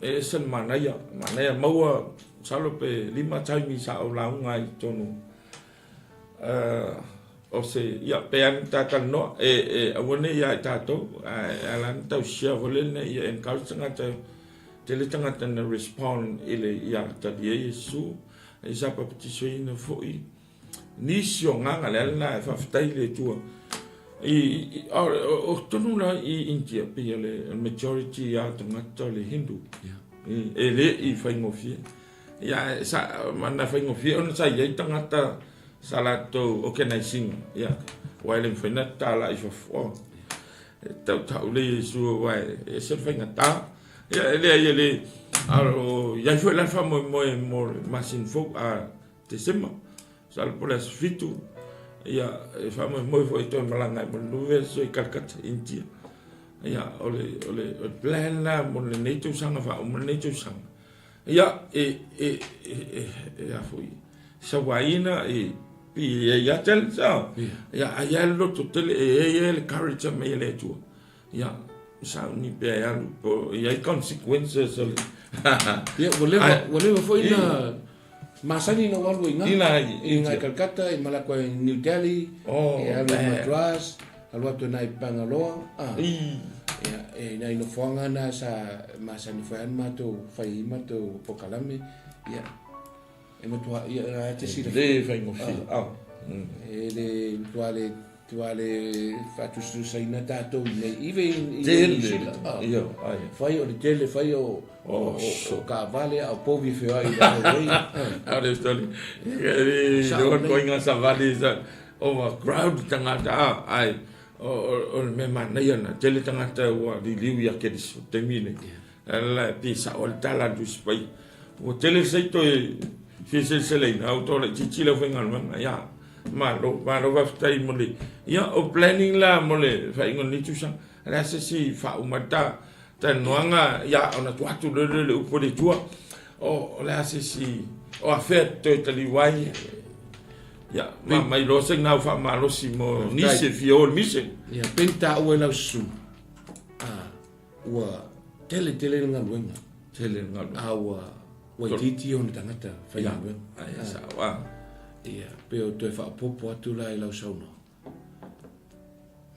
E ese le manaia, manaia maua masalo pe 5 taimi sa ou lauga ai i totonu o se, ia pe a ni ta talanoa e e aua ne i ia i tatou ae ala ona tau share foi lele ia encourage tagata tele tagata na respond i le ia talia Iesu i sa papatisoina foi nisi o agaga le ala lena e faafetai i le Atua i o totonu la i India pei o le majority a tagata o le Hindu e le i faigofie ia sa mana faigofie ona sa i ai tagata sa latou organizing ia aua e le mafai ona tatala i fafo e tautau le Iesu aua e ese le faigata ia e leai e le a o i ai foi la le faamoemoe mo le masina fou a Tesema, masalo po o le aso 7, ia, e faamoemoe foi e toe malaga ai mo le 2 vaiaso i Calcutta, India. Ia, o le, o le, o le plan la mo lenei tausaga, faauma lenei tausaga. Ia, e, e, e, e, e a foi, sauaina, e, pi e ia tele, sa. Ia, ai ai le loto tele, e ai ai le courage mai e le Atua. Ia, sauni pea e alu, po i ai consequences o le... Ia, ua leva, ua leva foi na masani na alu ai ngā. I ngā Calcutta, i malako i New Delhi, oh, e alu i Madras, alu atu nai Bangalore. Ah. Ia, e nai nofoanga na sa masani foi an mātou whai i mātou pokalame. Ia, e matua, ia, e te sila. Le whaingofie. Ah. E le, matua le, Tua le faatusatusaina tatou i nei ive i New Zealand. Io, ai. Fai o le tele, fai o o taavale a o povi e feoai i le highway. A le story. E going a savali sa overcrowd tagata a ai o le mea manaia na tele tagata ua liliu ia Keriso taimi nei. Ala e pei sao le tala a le Tusi Paia. Ua tele se toe fia seleseleina, a ua tau laitiiti lau faigaluega. Ia, malo, malo faafetai mo le, ia, o planning la mo le faaiuga o lenei tausaga. O le a se isi faauma ai le ta talanoaga, ia, ona tuu atu loa lea o le upu a le Atua. O le a se isi, o afea toe taliu ai, ia, ma mai loa se gau faamalosi mo nisi e fia o i le mission. Ia, pei na taua e lau susuga, Ua tele tele le galuega. Tele le galuega. A ua ua itiiti ona tagata faigaluega. Ai e sao a. Ia, pe o toe faaopoopo atu la i lau saunoaga.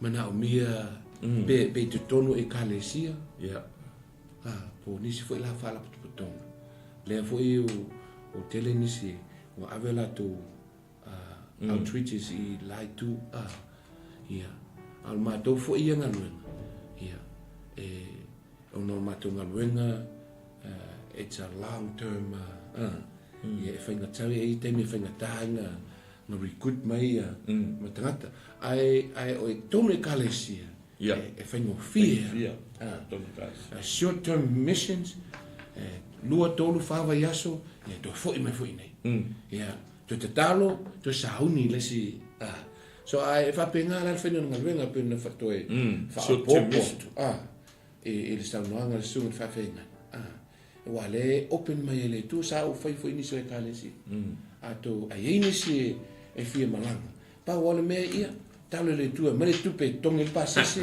Manaomia mm. pe pe i totonu o ekalesia. Ia. Ah, po nisi foi la faalapotopotoga. Lea foi o, o tele nisi ua ave latou uh, outreaches i la itu uh, ia a o le matou foi ia galuega ia e ona o le matou galuega uh, it's a long term uh, uh, ia e faigata e i taimi e faigata ai na na recruit mai ia mm. ma tagata ae ae o e tonu ekalesia Ia. E, e faigofie. Faigofie. Ah. Tonu tasi. Short term missions, e, 2, 3, 4 vaiaso, ia toe foi mai foi nei. Ia, toe tatalo, toe sauni le isi. Ah. So ae e faapena la le faina o le galuega pei ona toe Mm, short term faaopoopo mission. atu. Ah. I, i le saunoaga a le susuga i le faafeagaiga. Ah. Aua lea e open mai e le Atua, sa ou fai foi nisi o ekalesia. A tou, a i ai nisi e, e fia malaga, pau lava le mea ia, talo i le Atua, aumai le tupe e togi le pasese,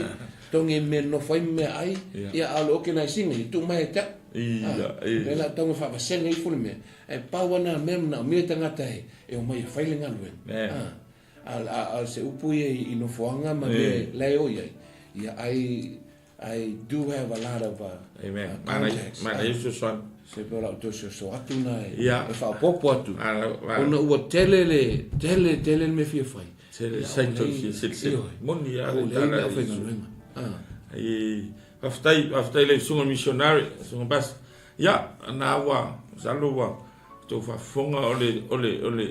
togi mea nofo ai ma mea ai, ia a o le organizing ia tuu mai ia te au. Ia, Ah, lea la tau faavasega ifo le mea, ae pau lava na mea manaomia tagata e, e omai e fai le galuega. Ah, a, a, a o se upu ia i, i nofoaga ma mea la e o i ai, ia ai I do have a lot of Amen. contacts. Mana ia fesoasoani. Se pe o lau toe soso atu na e, yeah. e faaopoopo atu. Ona ua tele le, tele, tele le mea fia fai. Tele, sai toi fia selesele. Moni a le tala. O le faigaluega. Ah. I, faafetai, faafetai le susuga missionary, susuga pastor. Ia, na ua, masalo ua tou faafofoga o le, o le, o le,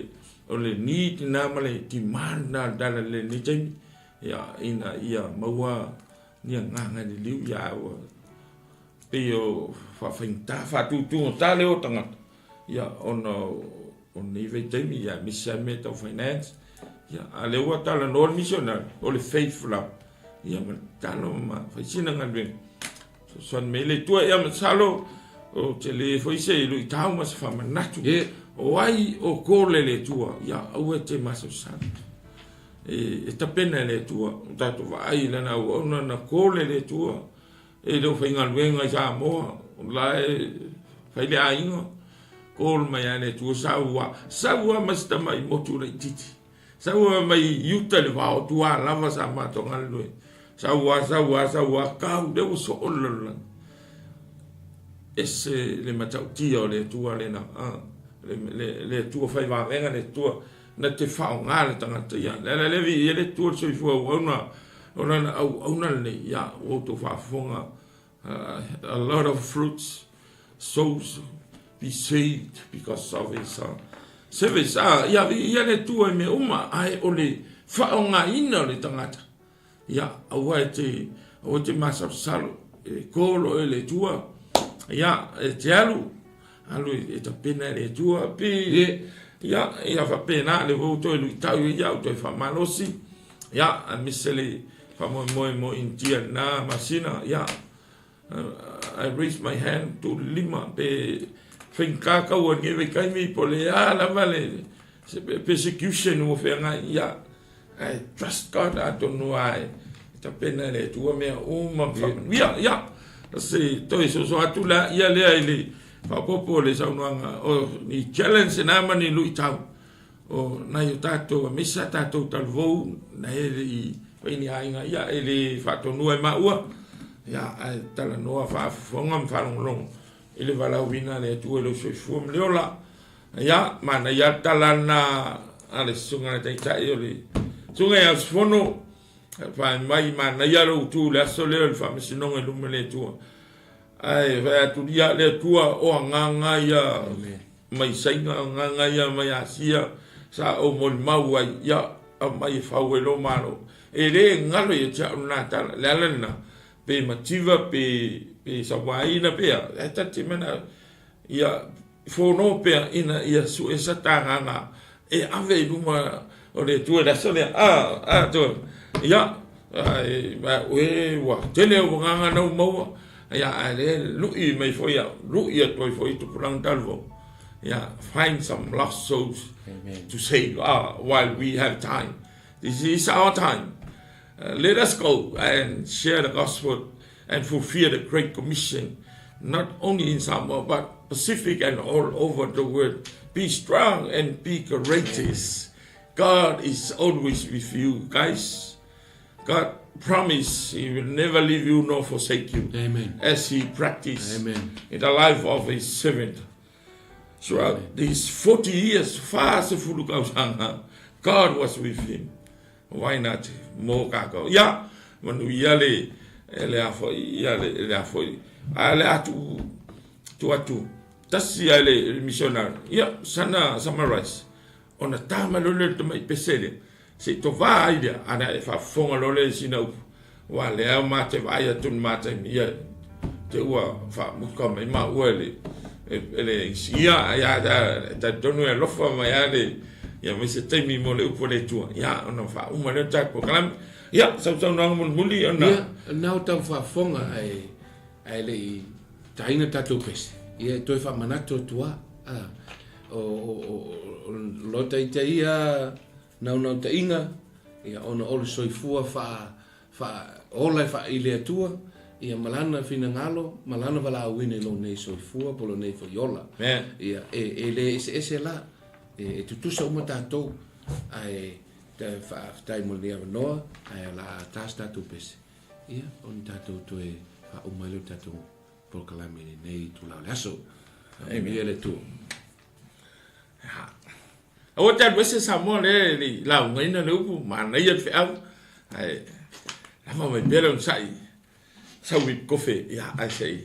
o le need na ma le demand na le tala le lenei taimi. Ia, ina ia maua ni agaga liliu ia ua pei o faafaigata, faatutugata le o tagata, ia, ona o lenei vaitaimi, ia, aemaise lava mea tau finance, ia, a o lea ua talanoa le missionary, o le faith lava, ia, ma le tatalo ma fai sina galuega, fesoasoani mai le Atua. Ia, masalo ou te le foi se luitau ma se faamanatu, o ai o call e le Atua, ia, aua e te masalosalo. E tapena e le Atua, o tatou vaai i lana auauna na call e le Atua, E le o faigaluega i Samoa, o la e fai le aiga, call mai lava le Atua, sau lava, sau lava ma si tamai motu laitiiti, sau lava mai i uta i le vao tua lava sa matou galulue, sau lava, sau lava, sau lava, kau, lea ua soo le lalolagi. Ese le matautia o le Atua lena, le Atua fai vavega, le Atua na te faaaoga le tagata ia. Le ala lea viia le Atua le soifua auauna o lana auauna lenei, ia ua outou faafofoga, a lot of fruits, souls be saved because of his service. Ah, ia viia le Atua i mea uma, ae o le faaaogaina o le tagata, ia aua e te, aua e te masalosalo, e call oe le Atua, ia e te alu, alu e tapena e le Atua, pe, ia, ia faapena le ua toe luitau ia, ua toe faamalosi, ia, aemaise le faamoemoe mo Initia i lena masina, ia, I raise my hand, tu le lima, pe faigata kaua i lenei vaitaimi, po o le a lava le persecution ua feagai, ia, I trust God, atonu lava e tapena e le Atua mea uma ma faamanuia. Ia, se toe soso atu la ia lea i le faaopoopo o le saunoaga, o ni challenge na ma ni luitau o nai o tatou aemaise a tatou talavou na e le i fai ni aiga, ia e le faatonua e maua, ia ae talanoa faafofoga ma faalogologo i le valaauina a le Atua i lou soifua ma le ola. Ia, manaia le tala lena a le Susuga i le Taitai o le Susuga ia Usufono, fai mai manaia lou tu i le aso lea o le faamasinoga i luma o le Atua. Ae fai atu, ia le Atua o agaga ia mai Saina, o agaga ia mai Asia, sa ou molimau ai, ia aumai e fau ai lou Malo. E le galo ia te au lena tala, le ala lena, pe mativa, pe sauaina, pe a, e ta te mana, ia fono pea ina ia sue sa tagaga e ave i luma o le Atua i le aso lea. A, a, to, ia, ai, ma, ue, ua tele au agaga na ua maua, ia, ae le lui mai foi au, lui atu ai foi i tupulaga talu vau. Ia, find some lost souls Amen. to save while we have time. This is our time. Let us go and share the gospel and fulfill the Great Commission, not only in Samoa, but Pacific and all over the world. Be strong and be courageous. God is always with you, guys. God promised He will never leave you nor forsake you. Amen. As He practiced Amen. in the life of His servant. Throughout these 40 years, 40 tausaga, God was with him. Why not mo kākou? Ia, manuia le, le a foi, ia le, le a foi. A le atu, tu atu, tasi ai le missionary. Ia, sana summarize. Ona tā mai loa lea le tamai pese lea, se i tovā ai lea, ana e faafofoga loa lea i sina upu. Aua lea ma te vaai atu i le ma taimi, ia, te ua faamuta mai maua e le, e le inisinia, ia, e talitonu e alofa mai lava le, ia mai se taimi mo le upu a le Atua. Ia, ona faauma lea o le tatou polokalame. Ia, sau saunoaga mulimuli ona. Ia, na o tau faafofoga ae, ae le i taina tatou pese, ia e toe faamanatu atu lava, a, o, o, o, o lota ita ia naunautaiga, ia ona o le soifua faa, faa, ola e faa i le Atua, ia ma Lana finagalo, ma Lana valaauina i lou nei soifua po o lou nei foi ola. Ia, e, e le eseese la, e, e tutusa uma tatou, ae faafetai mo lenei avanoa, ae o le a ta se tatou pese, ia, ona tatou toe faauma ai lea o le tatou polokalame i lenei itula o le aso. Faamanuia le Atua. Aua te alu ese Samoa lea e le i laugaina le upu, manaia le feau, ae lava mai pea le onosai, sau i kofe, ia, ae se i.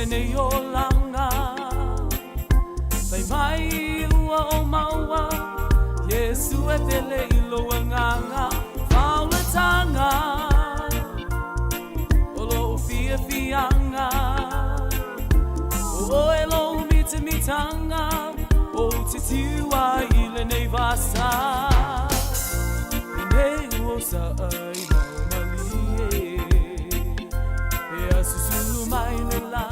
lenei olaga. Fai mai ua ou maua, Iesu e pele i lou agaga. Fauletaga o lou fiafiaga, O oe lou mitamitaga, Ou te tiu ai i lenei vasa. Lenei ua ou saai mau malie, Ea susulu mai le la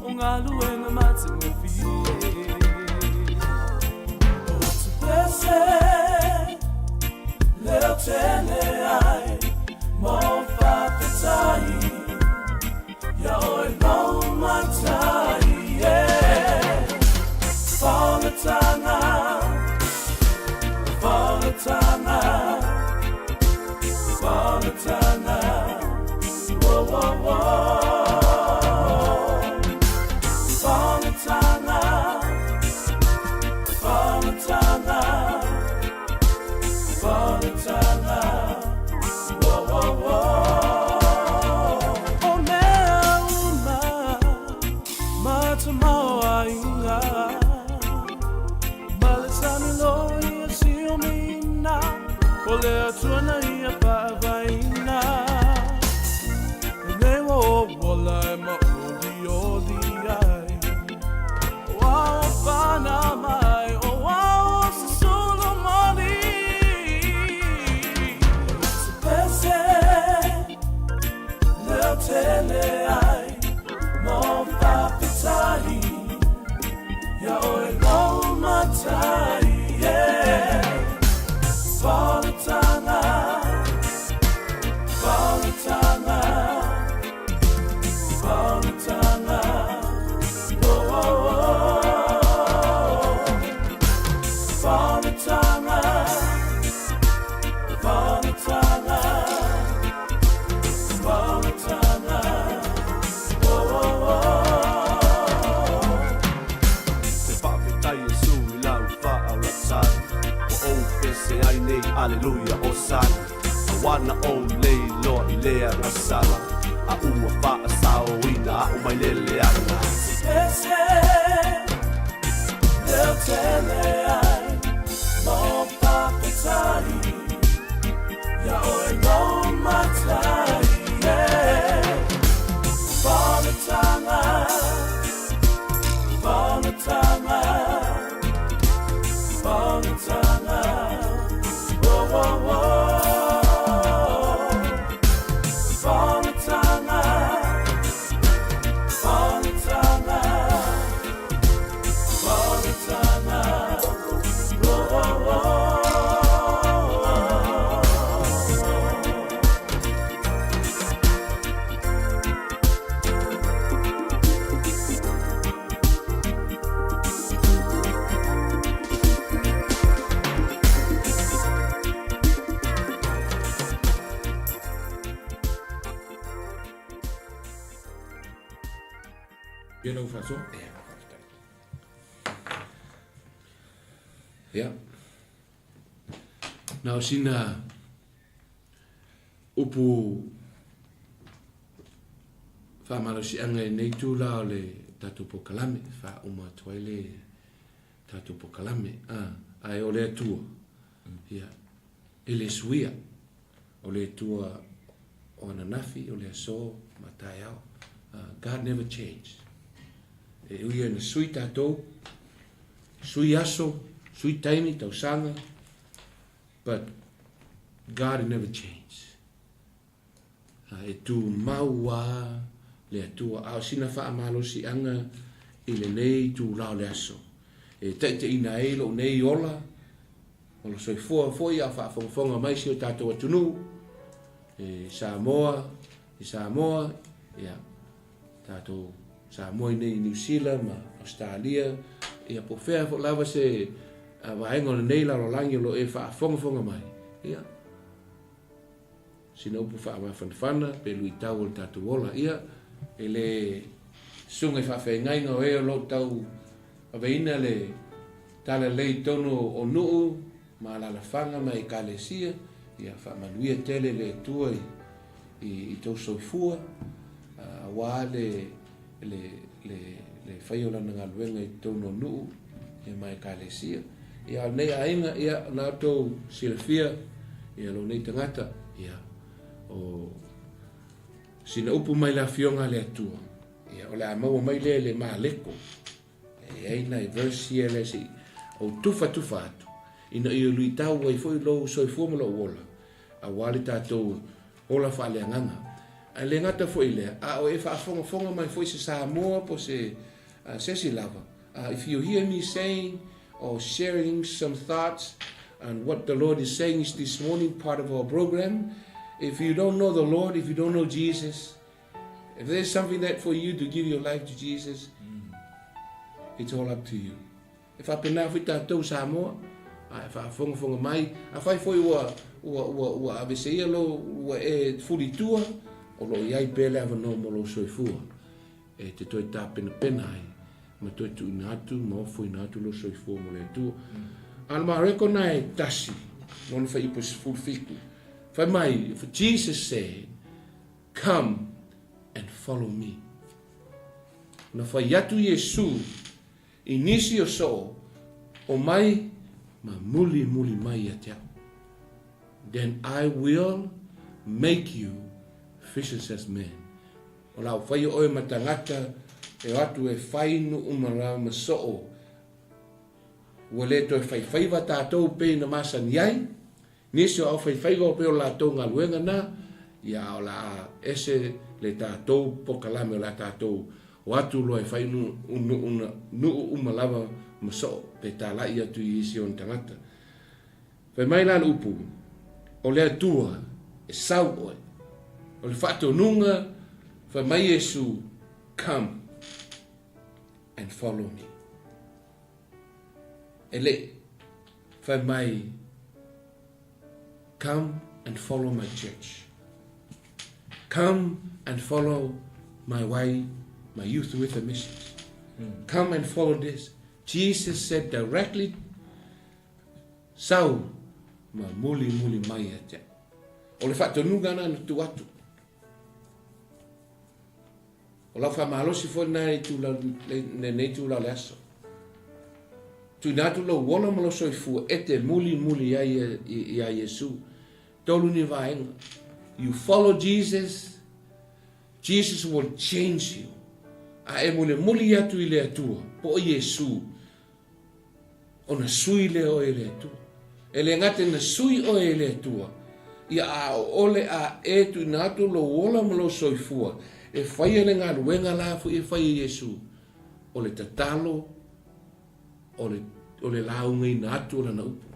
o galuega matagofie. Ou te pese leo tele ai mo faafetai ia oe lou matai, yeah. Faolataga, faolataga, faolataga, oh, oh, oh. Faolataga, faolataga, faolataga, oh, oh, oh. O mea uma ma tamaoaiga ma le sami loa ia siomina o le Atua na ia faavaeina. Lenei ua ou ola e maolioli ai, O ao pana mai, o ao susulu moli. Se pese leo tele ai mo faafetai ia oe lou matai, yeah. Faolataga, faolataga, faolataga, oh, oh, oh. Faolataga, faolataga, faolataga, oh, oh, oh. Te faafetai Iesu i lau faaolatai, Ua ou pese ai nei, aleluia, osana. Auā na ou le iloa i le agasala, A ua faasaoina a'u mai le leaga. Pese leo tele ai mo faafetai ia oe lou matai, yeah. Faolataga, faolataga, faolataga, oh, oh, oh. Faolataga, faolataga, faolataga, oh, oh, oh. Ia lau faasoa. Ia, faafetai. Ia. Na o sina upu faamalosiaga i lenei itula o le tatou polokalame, faauma atu ai le tatou polokalame. Ah, ae o le Atua, ia, e le suia. O le Atua o ananafi, o le aso ma taeao. God never change. E ui ina sui tatou, sui aso, sui taimi, tausaga, but God never change. E tumau lava le Atua. A o sina faamalosiaga i lenei itula o le aso, e taitaiina ai lou nei ola, o lo soifua foi a o faafogafoga mai si o tatou atunuu, e Samoa, i Samoa, ia, tatou Samoa i nei i Niu Sila ma Ausetalia, ia po o fea foi lava se vaega o lenei lalolagi o lo o e faafogafoga mai, ia, sina upu faamafanafana pe luitau o le tatou ola, ia, e le susuga i faafeagaiga o e o lo o tau aveina le talalelei i totonu o nuu ma alalafaga ma ekalesia, ia faamanuia tele le Atua i tou soifua, aua le Le, le, le faia o lana galuega i totonu o nuu, ia ma ekalesia. Ia, a o lenei aiga, ia, o lena outou silafia, ia, lou nei tagata, ia, o sina upu mai le Afioga a le Atua, ia, o le a maua mai lea i le Maleko. E i ai nai verse ia lea se i ou tufatufa atu, ina ia luitau ai foi lou soifua ma lou ola, aua le tatou ola faaleagaga. Ae le gata foi i lea, a o e faafogafoga mai foi se Samoa po se se isi lava, if you hear me saying or sharing some thoughts on what the Lord is saying is this morning part of our program, if you don't know the Lord, if you don't know Jesus, if there's something that for you to give your life to Jesus, it's all up to you. E faapena foi tatou Samoa, a e faafogafoga mai, afai foi ua, ua, ua, ua aveseia lou, ua e fuli i tua, o lo o i ai pea le avanoa mo lou soifua e te toe tapenapena ai ma toe tuuina atu ma ofoina atu lou soifua mo le Atua. A o le Mareko na e tasi, lona fuaiupu e 17, fai mai, For Jesus said, Come and follow me. Na fai atu Iesu I nisi o soo, omai ma mulimuli mai ia te au. Then I will make you fishers as men. O la u whai oe ma tangata e o atu e whai nuu ma la ma soo. Ua le toe whaiwhaiva tātou pei na masani ai, Nisi o aufaifaiva o pei o latou galuega na, ia o le a ese le tatou pokalame o le a tatou o atu loa e fai nu, nu, nuu uma lava ma soo pe talai atu i isi ona tagata. Fai mai la le upu, o le Atua e sau oe. O le faatonuga, fai mai Iesu, come and follow me. E le fai mai, Come and follow my church. Come and follow my way, my youth with a missions. Come and follow this. Jesus said directly, Sau ma muli muli mai ia te au. O le faatonuga na na tu atu. O lau faamalosi foi lena i lenei itula o le aso. Tuuina atu lou ola ma lou soifua e te mulimuli ai iā Iesu. Tolu ni vaega. You follow Jesus, Jesus will change you. A e mulimuli atu i le Atua, po o Iesu, ona sui lea oe e le Atua. E le gata ina sui oe e le Atua, ia a ʻole a e tuuina atu lou ola ma lou soifua e faia le galuega la foi e fai e Iesu, o le tatalo, o le, o le laugaina atu o lana upu.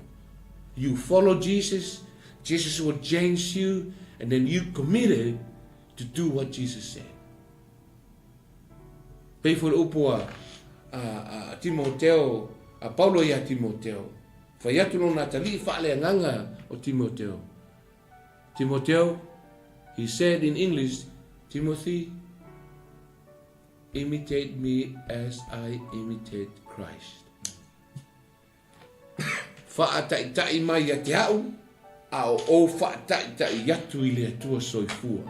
You follow Jesus, Jesus will change you, and then you committed to do what Jesus said. Pei foi le upu a, a, a Timoteo, a Paulo iā Timoteo, fai atu lona atalii faaleagaga o Timoteo. Timoteo, he said in English, Timothy, imitate me as I imitate Christ. Faataitai mai ia te au, a o ou faataitai atu i le Atua soifua.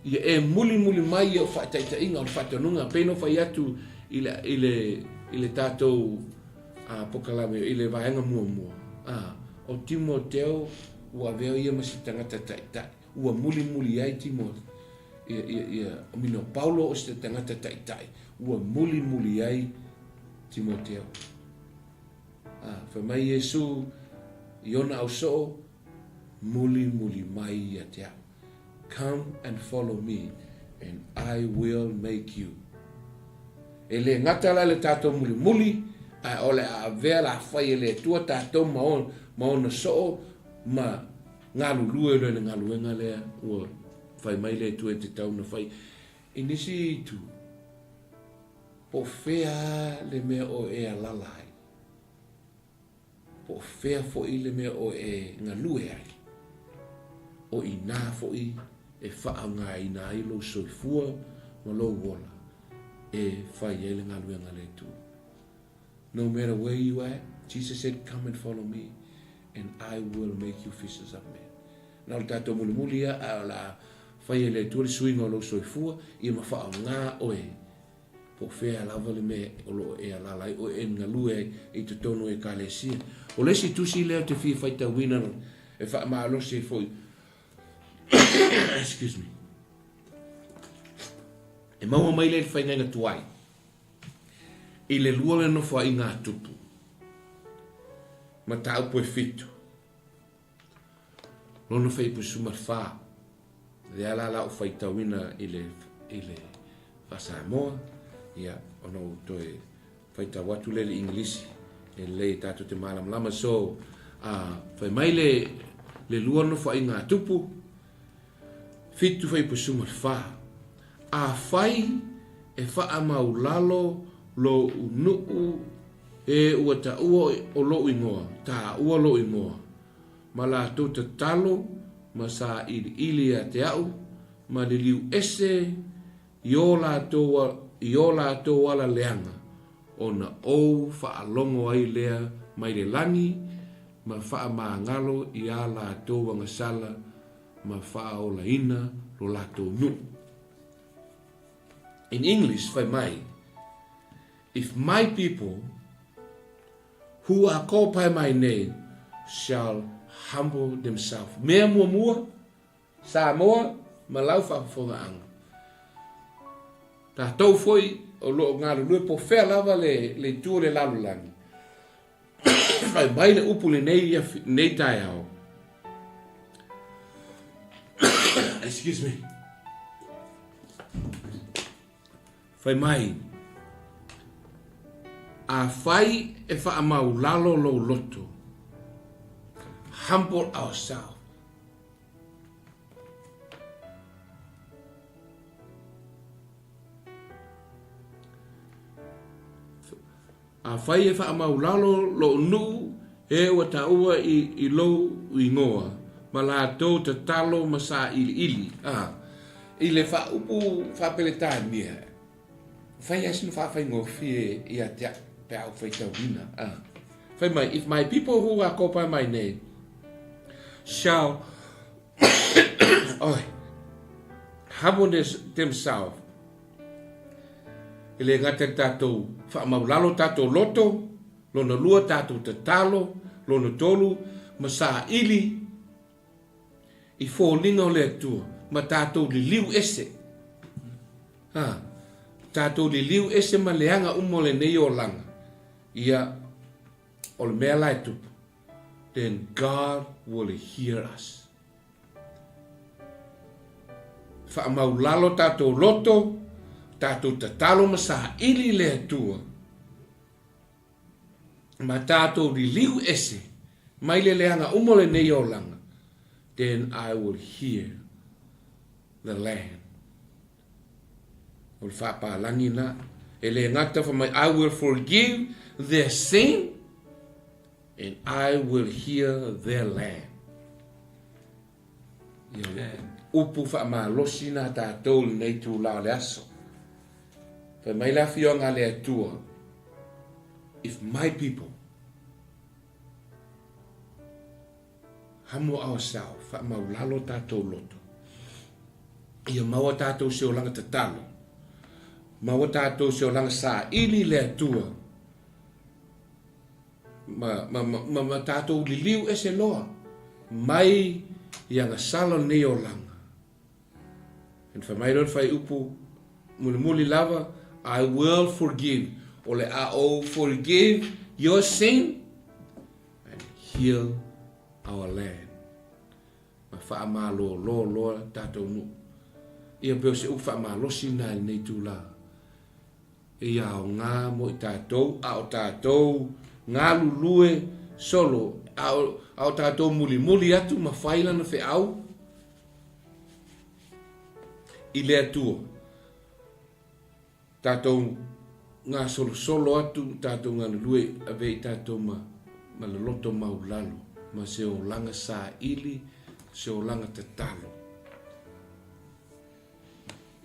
Ia e mulimuli mai ia o faataitaiga o le faatonuga, pei no fai atu i le, i le, i le tatou a, pokalame, i le vaega muamua. A, o Timoteo ua avea ia ma se tagata taitai. Ua mulimuli ai Timoteo, ia, ia, ia, mino Paulo o se tagata taitai, ua mulimuli ai Timoteo. A, fai mai Iesu i ona ausoo, mulimuli mai ia te au. Come and follow me and I will make you. E le gata la le tatou mulimuli, ae o le a avea la fai e le Atua tatou ma, o, ma ona soo ma galulue loa i le galuega lea ua fai mai le Atua e te tau na fai. I nisi itu, po o fea le mea o e alala ai, po o fea foi le mea o e galue ai, o inā foi e faaaogaina ai lou soifua ma lou ola e fai ai le galuega a le Atua. No matter where you at, Jesus said, come and follow me and I will make you fishers of men. Na o le tatou mulimuli ia, a o le a Fai e le Atua le suiga o lou soifua, ia ma faaaoga oe po o fea lava le mea o lo o e alaala ai oe e galue ai i totonu o Ekalesia. O le isi tusi lea ou te fia faitauina e faamalosi ai foi, excuse me, e maua mai lea i le faigaiga tuai, i le lua le nofoaiga a Tupu, mataupu e fitu. Lona 74, lea la la ou faitauina i le, i le faa-Samoa, ia, ona ou toe faitau atu lea i le Igilisi, e lelei e tatou te malamalama. So, fai mai le, le lua nofoaiga a Tupu, 7:14, Afai e faamaulalo lou nuu e ua taua o lou igoa, taua lou igoa, ma latou tatalo ma sailiili ia te au, ma liliu ese i o latou, i o latou ala leaga, ona ou faalogo ai lea mai le lagi, ma faamagalo i a latou agasala ma faaolaina lo latou nuu. In English, fai mai, If my people who are called by my name shall humble themselves. Mea muamua, Samoa ma lau faafofogaaga. Tatou foi o lo o galulue po o fea lava le, le itu o le lalolagi. Fai mai le upu lenei, lenei taeao. Excuse me. Fai mai, Afai e faamaulalo lou loto, humble ourselves. Afai e faamaulalo lou nuu e ua taua i, i lou ingoa, ma latou tatalo ma sailiili. A, i le faaupu faa-Peretania, fai lava sina faafaigofie ia te au pe a ou faitauina. A, fai mai, If my people who are called by my name shall oi, humble themselves E le gata i le tatou faamaulalo tatou loto, lona lua tatou tatalo, lona tolu ma saili i foliga o le Atua ma tatou liliu ese. Ha, tatou liliu ese ma leaga uma o lenei olaga. Ia, o le mea la e tupu, then God will hear us. Faamaulalo tatou loto, tatou tatalo ma saili i le Atua, ma tatou liliu ese mai le leaga uma o lenei olaga, then I will hear the land. O le faapalagi na. E le gata fa mai, I will forgive their sin And I will heal their land. Ia le upu faamalosi na tatou lenei itula o le aso. Fai mai le afioga a le Atua, If my people humble ourselves, faamaulalo tatou loto, ia maua tatou se olaga tatalo, maua tatou se olaga saili i le Atua, Ma, ma, ma, ma, ma tatou liliu ese loa mai i agasala o lenei olaga. And fai mai loa le fuaiupu mulimuli lava, I will forgive. O le a ou forgive your sin and heal our land. Ma faamalōlō loa tatou nuu. Ia pei o se upu faamalosi lena i lenei itula. E aoga mo i tatou, a o tatou galulue solo, a o, a o tatou mulimuli atu ma fai lana feau i le Atua. Tatou gasolosolo atu, tatou galulue ave i tatou ma, ma le loto maulalo, ma se olaga saili, se olaga tatalo.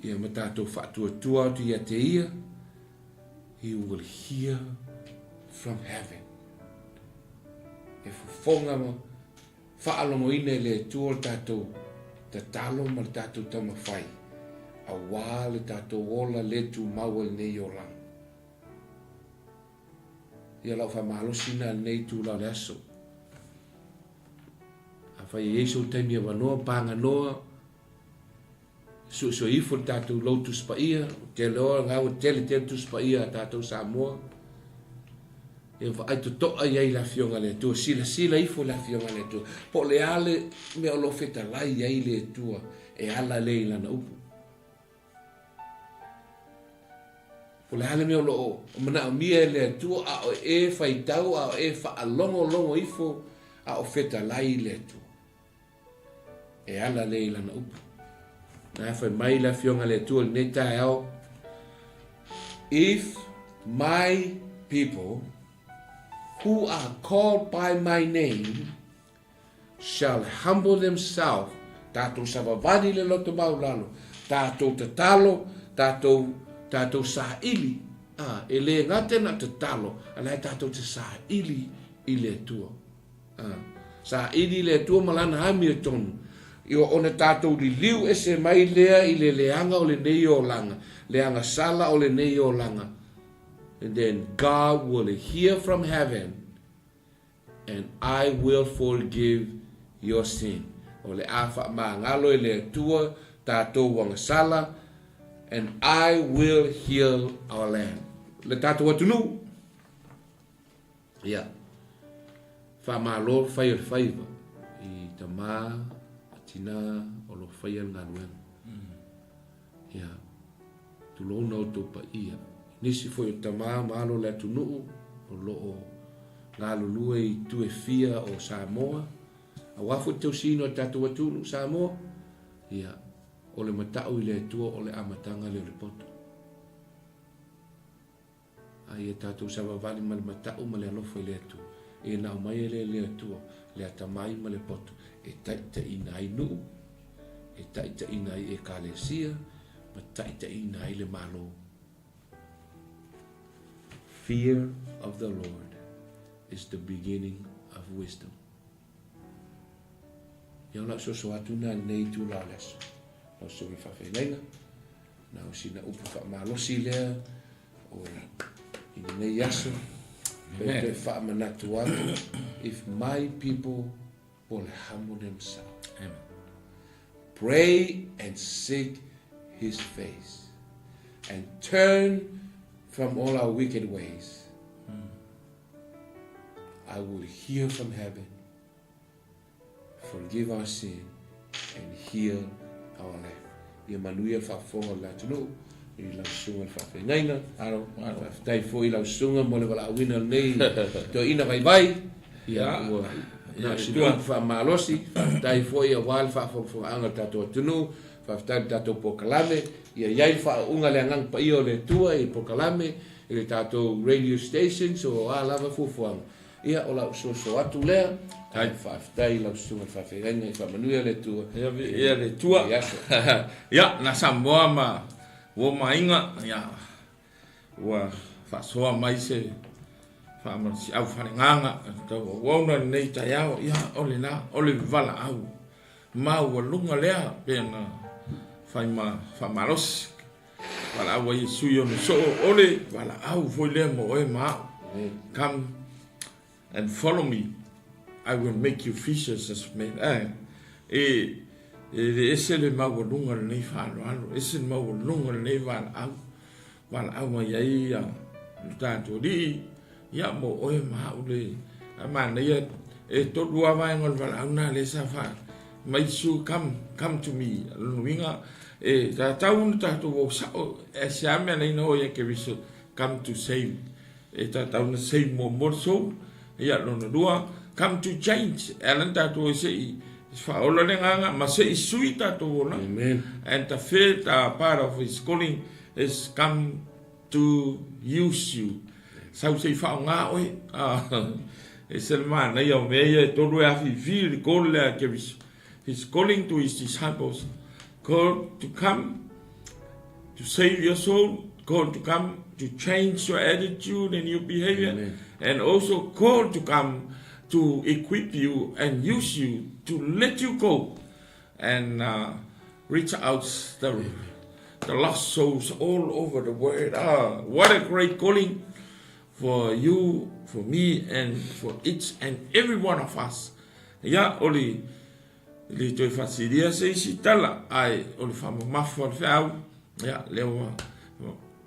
Ia ma tatou faatuatua atu ia te ia, he will hear from heaven. E fofoga ma faalogoina e le Atua le tatou tatalo ma le tatou taumafai auā le tatou ola le tumau ai lenei olaga. Ia lau faamalosi lena i lenei itula o le aso. Afai e i ai sou taimi avanoa, paganoa, suesue ifo le tatou lou Tusi Paia, ua tele oa na ua tele tele Tusi Paia a tatou Samoa. E vaai totoa i ai le Afioga a le Atua, silasila ifo le Afioga a le Atua, po o le a le mea o lo o fetalai i ai le Atua e ala lea i Lana upu. Po o le a le mea o lo o manaomia e le Atua a o e faitau, a o e faalogologo ifo a o fetalai le Atua. E ala lea i Lana upu. Na fai mai le Afioga a le Atua i lenei taeao, If my people who are called by my name shall humble themselves, tatou savavali le loto maulalo, tatou tatalo, tatou, tatou saili, a, e le gata na tatalo, a la e tatou te saili i le Atua. A, saili le Atua ma Lana amiotonu, i o ona tatou liliu ese mai lea i le leaga o lenei olaga, le agasala o lenei olaga, and then God will hear from heaven and I will forgive your sin. O le a faamagalo e le Atua tatou agasala, and I will heal our land. Le tatou atunuu. Ia, faamalo fai o le faiva i tama ma tina o lo o faia le galuega. Ia, tulouna outou paia. Nisi foi o tama ma alo o le atunuu o lo o galulue i itu e fia o Samoa, aua foi le tausiina o le tatou atunuu Samoa, ia, o le matau i le Atua o le amataga lea o le poto. A ia tatou savavali ma le mata'u ma le alofa i le Atua, e nao mai e le le Atua le atamai ma le poto e taʻitaʻina ai nuʻu, e taʻitaʻina ai Ekalesia, ma taʻitaʻina ai le Malo. Fear of the Lord is the beginning of wisdom. Ia o lau soso atu na lenei itula o le aso. Lau susuga i le faafeagaiga, na o sina upu faamalosi lea o i lenei aso. Pe toe faamanatu atu, if my people will humble themselves, Amen. pray and seek his face, and turn from all our wicked ways, I will hear from heaven, forgive our sin, and heal our land. Ia manuia le faafofoga o le atunuu i lau susuga i le faafeagaiga. Malo, malo. Faafetai foi i lau susuga mo le valaauina o lenei toeaina vaivai. Ia, ua na o sina upu faamalosi. Faafetai foi aua le faafogafogaaga o le tatou atunuu. Faafetai i le tatou polokalame. Ia i ai le faauuga a le Agaga Paia o le Atua i polokalame i le tatou radio stations o a lava fuafuaga, ia o lau soso atu lea. Ae faafetai i lau susuga i le faafeagaiga i faamanuia le Atua. Ia viia le Atua. I aso. Ia, na Samoa ma ua maiga, ia, ua faasoa mai se faamalosiau faleagaga tau auauna lenei taeao, ia, o lena, o le valaau maualuga lea pe na fai ma faamalosi. Valaau ai e sui ona soo o le valaau foi lea mo oe ma au. Come and follow me, I will make you fishers of men. Eh, e, e le ese le maualuga o lenei faaaloalo, ese le maualuga o lenei valaau. Valaau mai ai ia lo tatou Alii, ia mo oe ma au le a manaia e tolu lava vaega o le valaau lena lea sa faa mai Iesu come, come to me. O lona uiga e tatau ona tatou o sao e se a mea na o ia Keriso come to save e tatau ona save muamua le soul ia lona lua come to change e ala ona tatou o se i faaola le agaga ma se i sui tatou olaga. Amen. And the third part of his calling is come to use you. Sau se i faaaoga oe. E se le manaia o mea ia e tolu e afifi le call lea a Keriso. He's calling to his disciples, call to come to save your soul, call to come to change your attitude and your behavior, Amen. and also call to come to equip you and use you to let you go. and uh, reach out the, the lost souls all over the world. Ah, what a great calling for you, for me, and for each and every one of us. Ia, o le, le toe faasilia se isi tala, ae o le faamamafa o le feau, ia, lea ua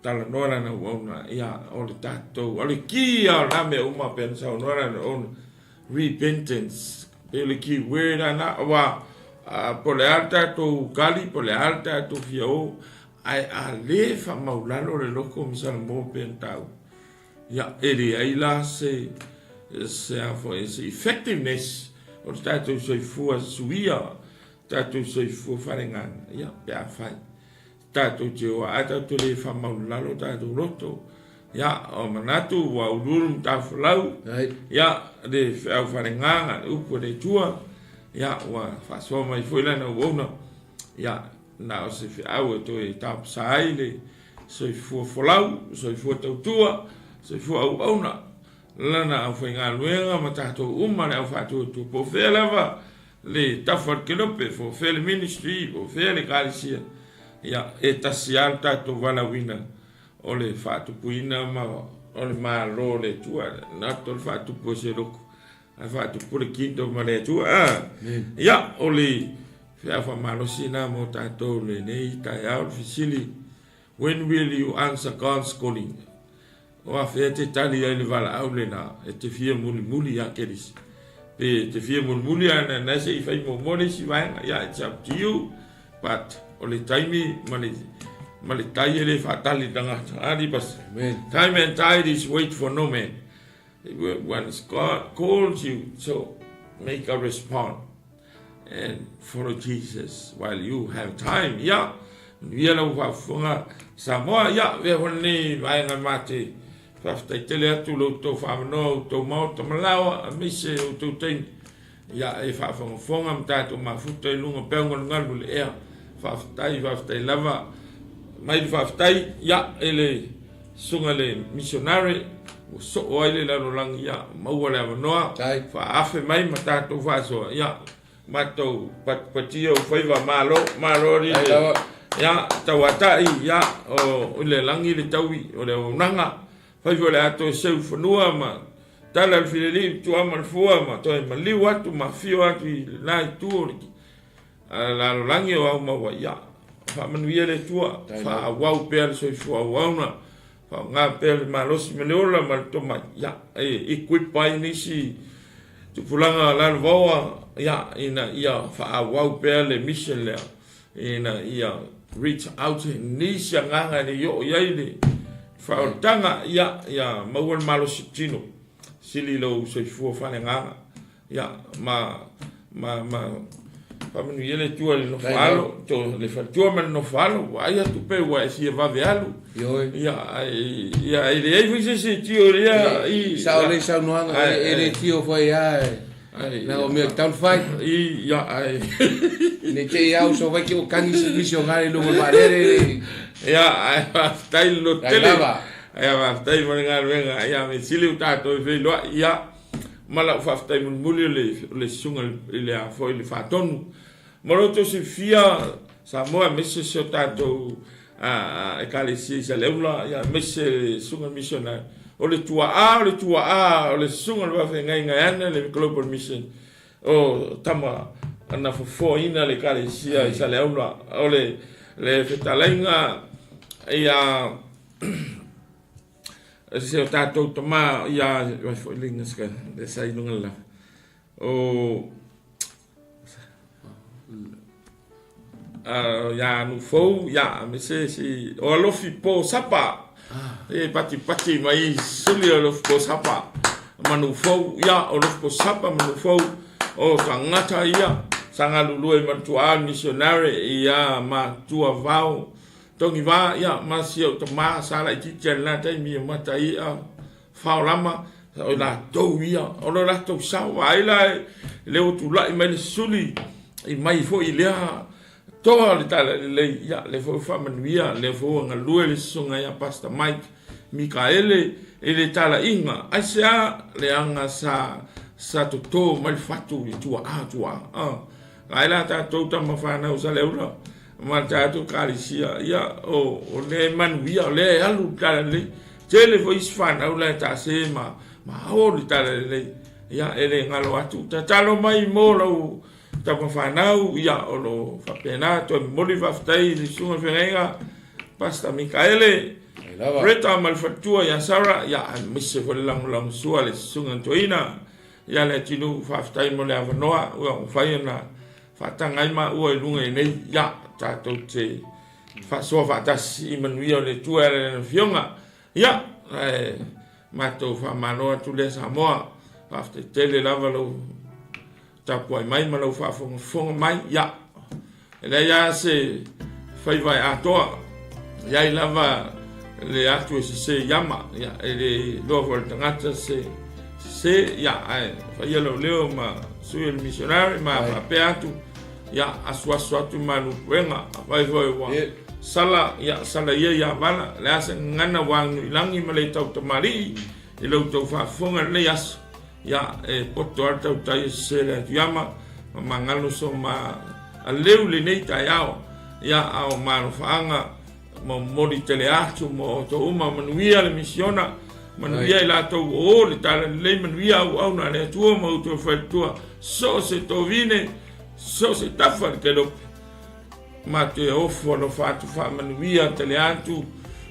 talanoa lana auauna, ia, o le tatou, o le ki ia o na mea uma pei ona saunoa lana auauna, repentance, pei o le key word ana, aua, po o le a le tatou kali, po o le a le tatou fia o, ae a le faamaulalo le loko ma Salamo pei ona taua, ia, e leai la se, se a foi, se effectiveness o le tatou soifua suia, tatou soifua faaleagaga, ia, pe afai tatou te o ae tatou te le faamaulalo tatou loto, ia, o manatu ua uluulu matafolau, ia, le feau faaleagaga, le upu a le Atua, ia, ua faasoa mai foi lana auauna, ia, Na o se feau e toe tapasa ai le soifua folau, soifua tautua, soifua auauna, lana aufaigaluega ma tatou uma le au faatuatua, po o fea lava le tafa o le kelope, po o fea le ministry, po o fea le ekalesia, ia, e tasi lava lo tatou valaauina o le faatupuina ma o le Malo o le Atua, not o le faatupu o se loku, Ae faatupu le kingdom a le Atua. Ah. Ia, o le feau faamalosi na mo tatou lenei taeao le fesili, When will you answer God's calling? O afea te tali ai le valaau lena e te fia mulimuli ia Kerisi. Pe te fia mulimuli a na na se i fai muamua le isi vaega. Ia, it's up to you. But o le taimi ma le ma le tai e le faatali tagata. Ali bas. Time and tide is wait for no man. When God calls you, so make a response and follow Jesus while you have time. Ia, manuia lau faafofoga Samoa. Ia, avea foi lenei vaega mate faafetai tele atu lo outou faamanoa, outou maota malaoa, aemaise outou taimi. Ia, e faafogafoga ma tatou mafuta i luga o peaugalugalu le ea. Faafetai, faafetai lava. Mai le faafetai, ia, e le susuga i le missionary, ua soo ai le lalolagi, ia, maua le avanoa, faaafe mai ma tatou faasoa, ia, matou patipatia o faiva, malo, malo alii le, ia, tauatai, ia, o le lagi le taui, o le auaunaga, Fai foi o le a toe seu fanua ma tala le filelii tua ma le fua ma toe maliu atu ma afio atu i lena itu o le lalolagi o Aumaua. Ia, faamanuia le Atua, faaauau pea le soifua auauna, faaaoga pea le malosi ma le ola ma le tomai, ia, e equip ai nisi tupulaga lalovaoa, ia, ina ia faaauau pea le mission lea. Ina ia reach out nisi agaga e le i oo i ai le faaolataga, ia, ia maua le malosi tino, sili lou soifua faaleagaga, ia, ma, ma, ma, faamanuia le Atua i le nofo alo, to, le faletua ma le nofo alo, vaai atu pe ua e fia vave alu, ia, ai, ia, e leai foi se isi e tio i lea, i, Sao lelei saunoaga, e le tio foi lava e. Na o mea tau fai. I, ia, ai. Ne te i au so vai ki o kangi si misionari lunga o le vaalele. Ia, ai, faafetai le loto tele. Ia, faafetai mo le galuega. Ia, me sili o tatou e feiloai. Ia, ma lau faafetai mulimuli o le, o le susuga i le a foi le faatonu. Ma lo outou silafia, Samoa aemaise si o tatou Ekalesia i Saleula, ia aemaise le susuga missionary. O le tuaa, o le tuaa, o le susuga o le faafeagaiga e ana le Global Mission, o tama na fofoaina le Ekalesia i Saleaula. O le, le fetalaiga ia si o tatou tama ia, vai foi le inga sika, le sa i luga le lava. O ia Nufou, ia me se si o alofi po sapa. E pati pati mai suli o alofi po sapa. Ma Nufou, ia o alofi po sapa ma Nufou o tagata ia sa galulue ma tuaa missionary ia ma tua vao tongi va ia ma si au tama sa laitiiti i lena taimi o mata ia Faolama, o latou ia, o lo latou sao, vaai la le ua tulai mai le suli i mai foi i lea toa o le tala lelei, ia, lea foi ua faamanuia, lea foi ua galue le susuga ia Pastor Mike Mikaele i le talaiga, aisea leaga sa sa toto mai le fatu i tuaa, tuaa, ah. Ai la tatou tama fanau Saleula ma le tatou Ekalesia, ia, o, o lea e manuia, o lea e alu le Tala Lelei. Tele foi isi fanau la e taase ma, ma ao le Tala Lelei. Ia, e le galo atu. Tatalo mai mo lau tama fanau, ia, o lo o faapena. Toe momoli faafetai i le Susuga i le Feagaiga, Pastor Mikaele, Greta ma le faletua ia Sarah, ia, aemaise foi le lagolagosua a le Susuga i le Toeaina, ia le atunuu. Faafetai mo le avanoa ua mafai ona faataga ai maua i luga i nei, ia, tatou te faasoa faatasi i manuia o le Atua e ala i Lana Afioga. Ia, ae matou faamalo atu lea Samoa. Faafetai tele lava lou tapuai mai ma lau faafogafoga mai. Ia, e leai lava se faiva e atoa, e i ai lava le atu e sese i ama. Ia, e le iloa foi e le tagata se sese, ia, ae faia lou leo ma sui o le missionary ma faapea atu, ia, asuasu atu malu puega, afai foi ua sala, ia, sala ia ia vala, le a se gagana ua aganu i lagi ma le tau tamalii i lo outou faafofoga i lenei aso. Ia, e poto lava le tautai e sese le atu iama, ma magalo so ma aleu lenei taeao. Ia, a o malofaaga ma momoli tele atu mo outou uma, manuia le misiona, manuia i latou ua o le tala lelei, manuia auauna a le Atua ma outou faletua, so o se tovine, so o se tafa i le kelope. Ma toe ofo alofa atu faamanuia tele atu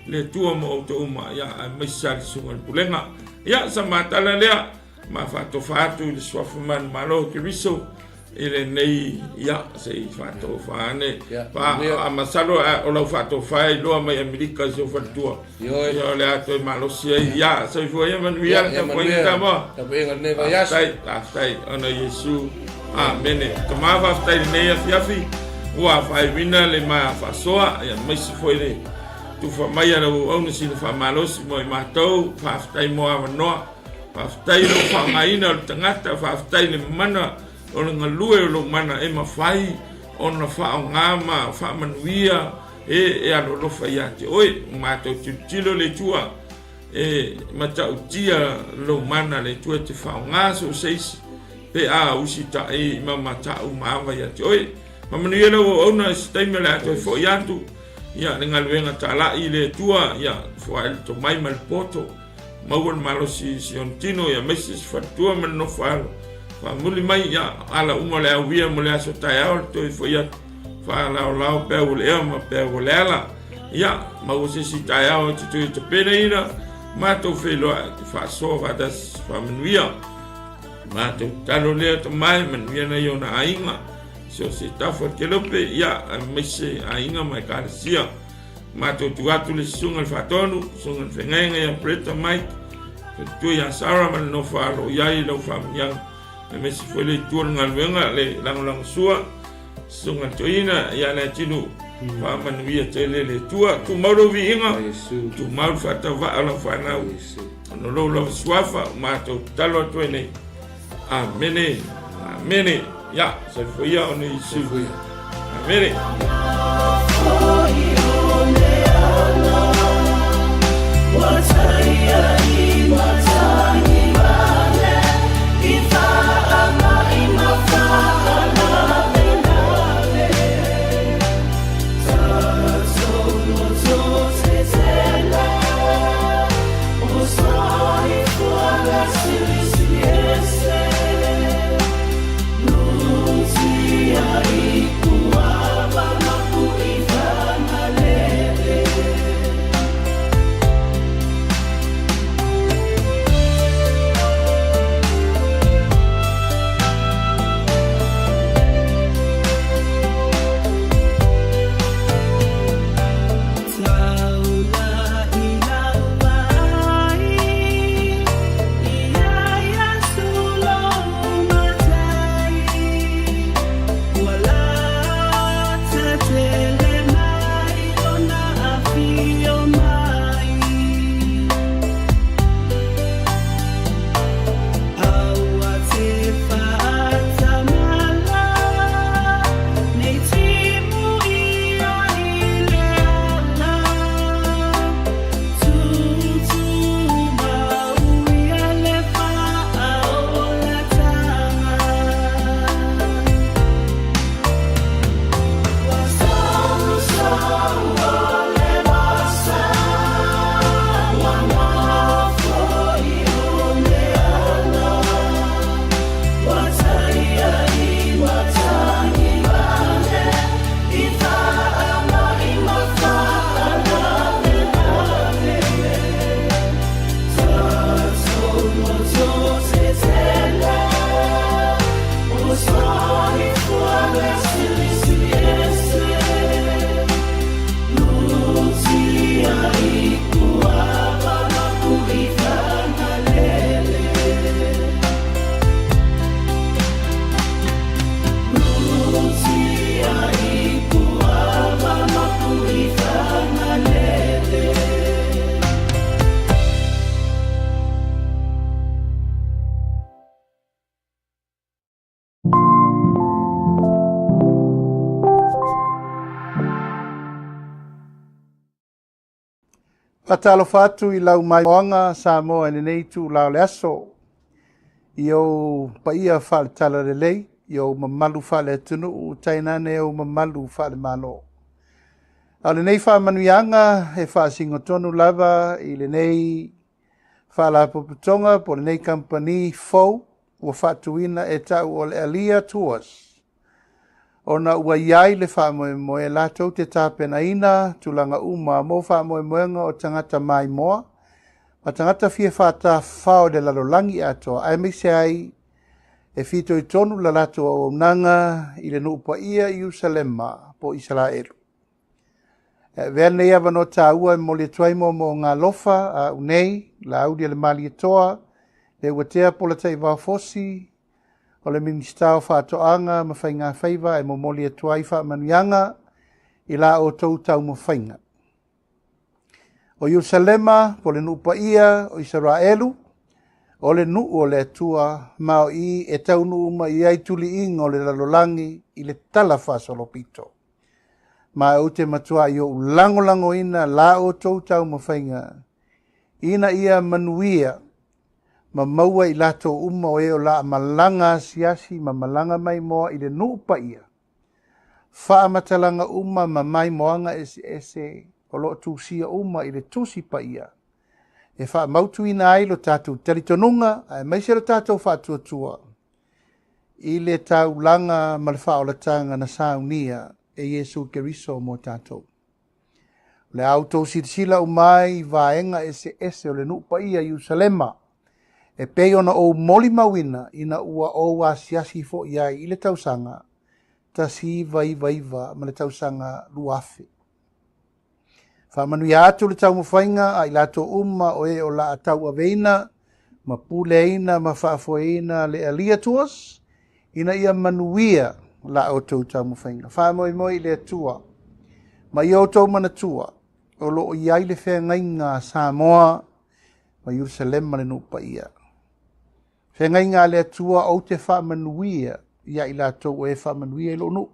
le Atua ma outou uma, ia, aemaise lava le Susuga i le Pulega. Ia, sa matala lea, ma faatofa atu i le Suafa Manumalo o Keriso i lenei, ia, se i faatofa ane. Fa, a masalo o lau faatofa e iloa mai Amerika i si ou faletua. Ia, o le a toe malosi ai. Ia, soifua ia manuia le tapuaiga Samoa. Tapuaiga lenei vaiaso. Faafetai, faafetai ona Iesu. Amene. Tama faafetai lenei afiafi ua faaiuina le ma faasoa, ia aemaise foi le tufa mai a lau auauna sina faamalosi mo i matou. Faafetai mo avanoa. Faafetai lou faaaogaina o le tagata, faafetai le mana o le galue o lou mana e mafai ona faaaoga ma faamanuia e e alolofa ia te oe. Ua matou tilotilo le Atua e matautia lou mana le Atua e te faaaoga so o se isi pe a usitai ma matau ma ava ia te oe. Faamanuia lau auauna i se taimi o le a toe foi atu ia le galuega talai i le Atua ia foai le tomai ma le poto maua le malosi i si ona tino ia aemaise se faletua ma le nofo alo faamuli mai ia ala uma le auia mo le aso taeao le toe foi atu faalaolao peau o le ea ma peau o le ala ia maua se isi taeao e te toe tapenaina matou feiloai te faasoa faatasi faamanuia matou tatalo lea tamae manuia nai ona aiga so se tafa kelope ia aemaise aiga ma ekalesia. Matou tu atu le susuga i le faatonu, susuga i le feagaiga ia Bretta Mike, faletua ia Sarah ma le nofo alo i ai i lau faamanuiaga, aemaise foi le itu o le galuega, le lagolagosua, susuga i le toeaina ia Leatinuu, faamanuia tele le Atua. Tumau lou viiga, tumau le faatauvaa o lau fanau, ona o lou lava suafa, ua matou tatalo atu ai nei. Amene. Amene. Ya, soifua ia ona Iesu. Amene. Faatalofa atu i lau maimoaga Samoa i lenei itula o le aso, i ou paia faale-talalelei, i ou mamalu faale-atunuu, tainane ou mamalu faale-Malo. A o lenei faamanuiaga e faasinotonu lava i lenei faalapotopotoga po o lenei kamupani fou ua faatuina e ta'u o le Alia Tours, ona ua i ai le faamoemoe latou te tapenaina tulaga uma mo faamoemoega o tagata maimoa ma tagata fia faatafafao i le lalolagi atoa, aemaise ai e fitoitonu la latou auaunaga i le nuu paia i Ierusalema po o Isaraelu. E avea lenei avanoa taua e momoli atu ai moomooga alofa a au nei, Laaulialemalietoa, Leuatea Polataivao Fosi, o le Minisita o Faatoaga ma Faigafaiva, e momoli atu ai faamanuiaga i la outou taumafaiga. O Ierusalema, po o le nuu paia o Isaraelu, o le nuu o le Atua, ma o i e taunuu mai i ai tuliiga o le lalolagi i le tala faasolopito. Ma ou te matuai ou lagolagoina la outou taumafaiga ina ia manuia ma maua i latou uma o e o la malaga asiasi ma malaga maimoa i le nuu paia, faamatalaga uma ma maimoaga eseese o lo o tusia uma i le Tusi Paia, e faamautuina ai lo tatou talitonuga aemaise lo tatou faatuatua i le taulaga ma le faaolataga na saunia e Iesu Keriso mo tatou. O le a outou silasila uma ai i vaega eseese o le nuu paia i Ierusalema, e pei ona ou molimauina ina ua ou asiasi foi ai i le tausaga 1999 ma le tausaga 2000. Faamanuia atu le taumafaiga a i latou uma o e o la a tauaveina ma puleaina ma faafoeina le Alia Tours, ina ia manuia la outou taumafaiga. Faamoemoe i le Atua ma ia outou manatua o lo o i ai le feagaiga a Samoa ma Ierusalema le nuu paia. Feagaiga a le Atua, ou te faamanuia ia i latou o e faamanuia i lou nuu,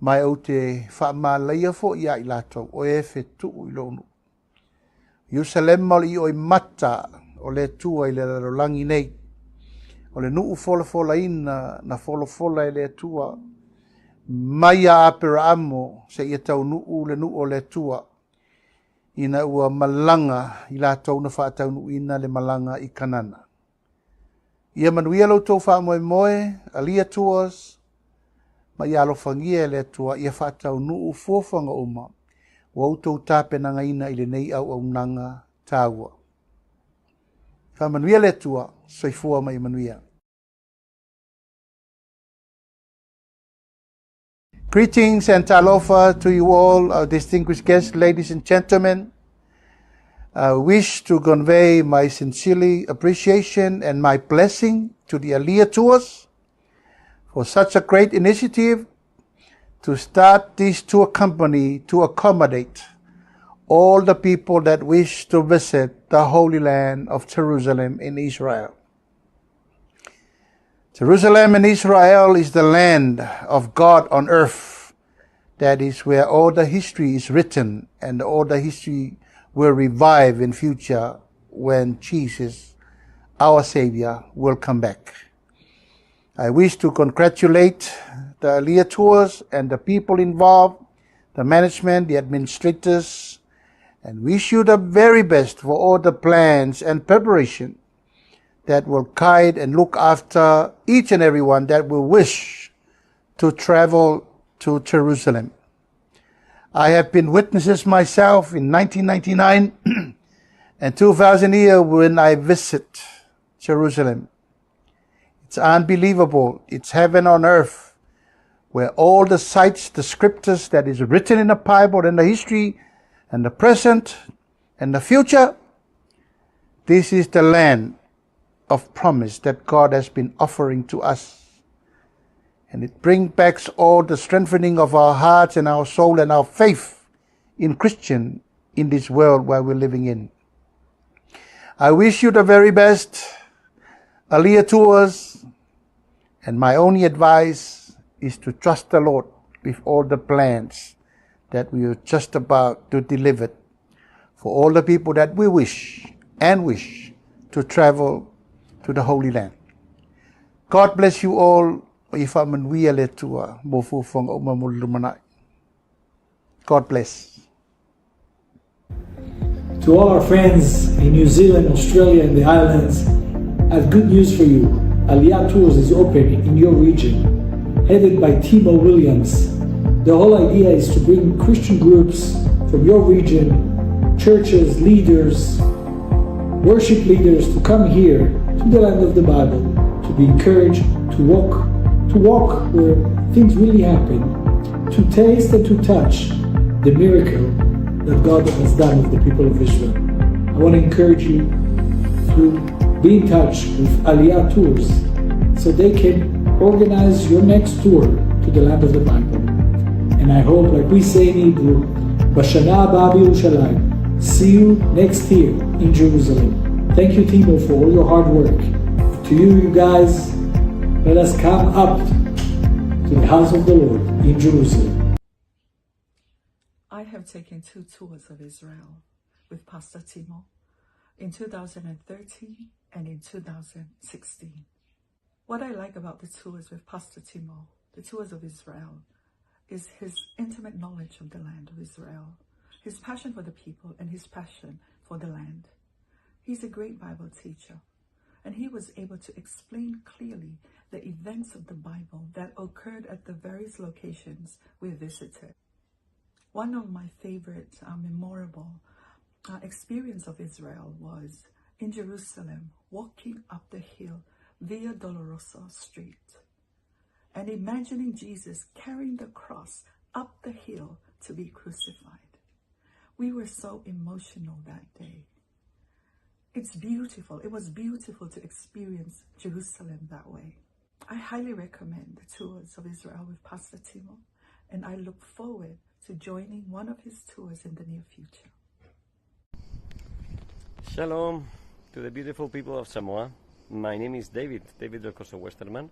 ma ou te faamalaia foi ia i latou o e fetuu i lou nuu. Ierusalema o le ioimata o le Atua i le lalolagi nei. O le nuu folafolaina na folafola e le Atua mai ia Aperaamo seia taunuu le nuu o le Atua, ina ua malaga i latou na faataunuuina le malaga i Kanana. Ia manuia lo outou faamoemoe, Alia Tours, ma ia alofagia e le Atua ia faataunuu fuafuaga uma ua outou tapenagaina i lenei auaunaga taua. Faamanuia le Atua, soifua ma ia manuia. Greetings and talofa to you all, our distinguished guests, ladies and gentlemen. I wish to convey my sincere appreciation and my blessing to the Alia Tours for such a great initiative to start this tour company to accommodate all the people that wish to visit the Holy Land of Jerusalem in Israel. Jerusalem in Israel is the land of God on earth. That is where all the history is written, and all the history will revive in future when Jesus, our Savior, will come back. I wish to congratulate the Alia Tours and the people involved, the management, the administrators, and wish you the very best for all the plans and preparation that will guide and look after each and every one that will wish to travel to Jerusalem. I have been witnesses myself in 1999 and 2000 year when I visit Jerusalem. It's unbelievable. It's heaven on earth, where all the sites, the scriptures that is written in the Bible and the history and the present and the future, this is the land of promise that God has been offering to us. And it brings back all the strengthening of our hearts and our soul and our faith in Christian in this world where we're living in. I wish you the very best, Alia Tours, and my only advice is to trust the Lord with all the plans that we are just about to deliver. for all the people that we wish and wish to travel to the Holy Land. God bless you all. Ia faamanuia le Atua mo fuafuaga uma mo le lumanai. God bless. To all our friends in New Zealand, Australia, and the islands, I have good news for you. Aliyah Tours is open in your region, headed by Timo Williams. The whole idea is to bring Christian groups from your region, churches, leaders, worship leaders to come here to the land of the Bible to be encouraged to walk where things really happen, to taste and to touch the miracle that God has done with the people of Israel. I want to encourage you to be in touch with Aliyah Tours so they can organize your next tour to the land of the Bible. And I hope, like we say in Hebrew, בשנה הבאה בירושלים. See you next year in Jerusalem. Thank you, Timo, for all your hard work. To you, you guys, let us come up to the house of the Lord in Jerusalem. I have taken two tours of Israel with Pastor Timo in 2013 and in 2016. What I like about the tours with Pastor Timo, the tours of Israel, is his intimate knowledge of the land of Israel, his passion for the people and his passion for the land. He's a great Bible teacher, and he was able to explain clearly the events of the Bible that occurred at the various locations we visited. One of my favorite memorable experience of Israel was in Jerusalem, walking up the hill Via Dolorosa Street and imagining Jesus carrying the cross up the hill to be crucified. We were so emotional that day. It's beautiful. It was beautiful to experience Jerusalem that way. I highly recommend the tours of Israel with Pastor Timo, and I look forward to joining one of his tours in the near future. Shalom to the beautiful people of Samoa. My name is David, David Delcorso Westerman,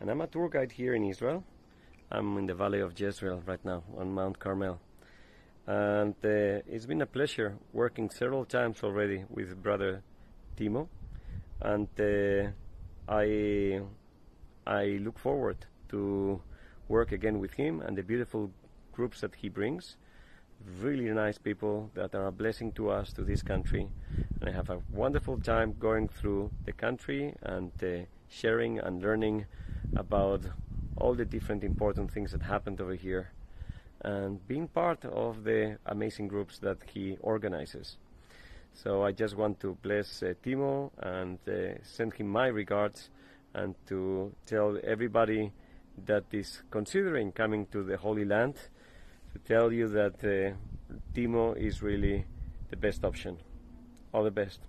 and I'm a tour guide here in Israel. I'm in the Valley of Jezreel right now on Mount Carmel. And it's been a pleasure working several times already with Brother Timo. And I look forward to work again with him and the beautiful groups that he brings. Really nice people that are a blessing to us, to this country. And I have a wonderful time going through the country and sharing and learning about all the different important things that happened over here and being part of the amazing groups that he organizes. So I just want to bless Timo and send him my regards and to tell everybody that is considering coming to the Holy Land to tell you that Timo is really the best option. All the best.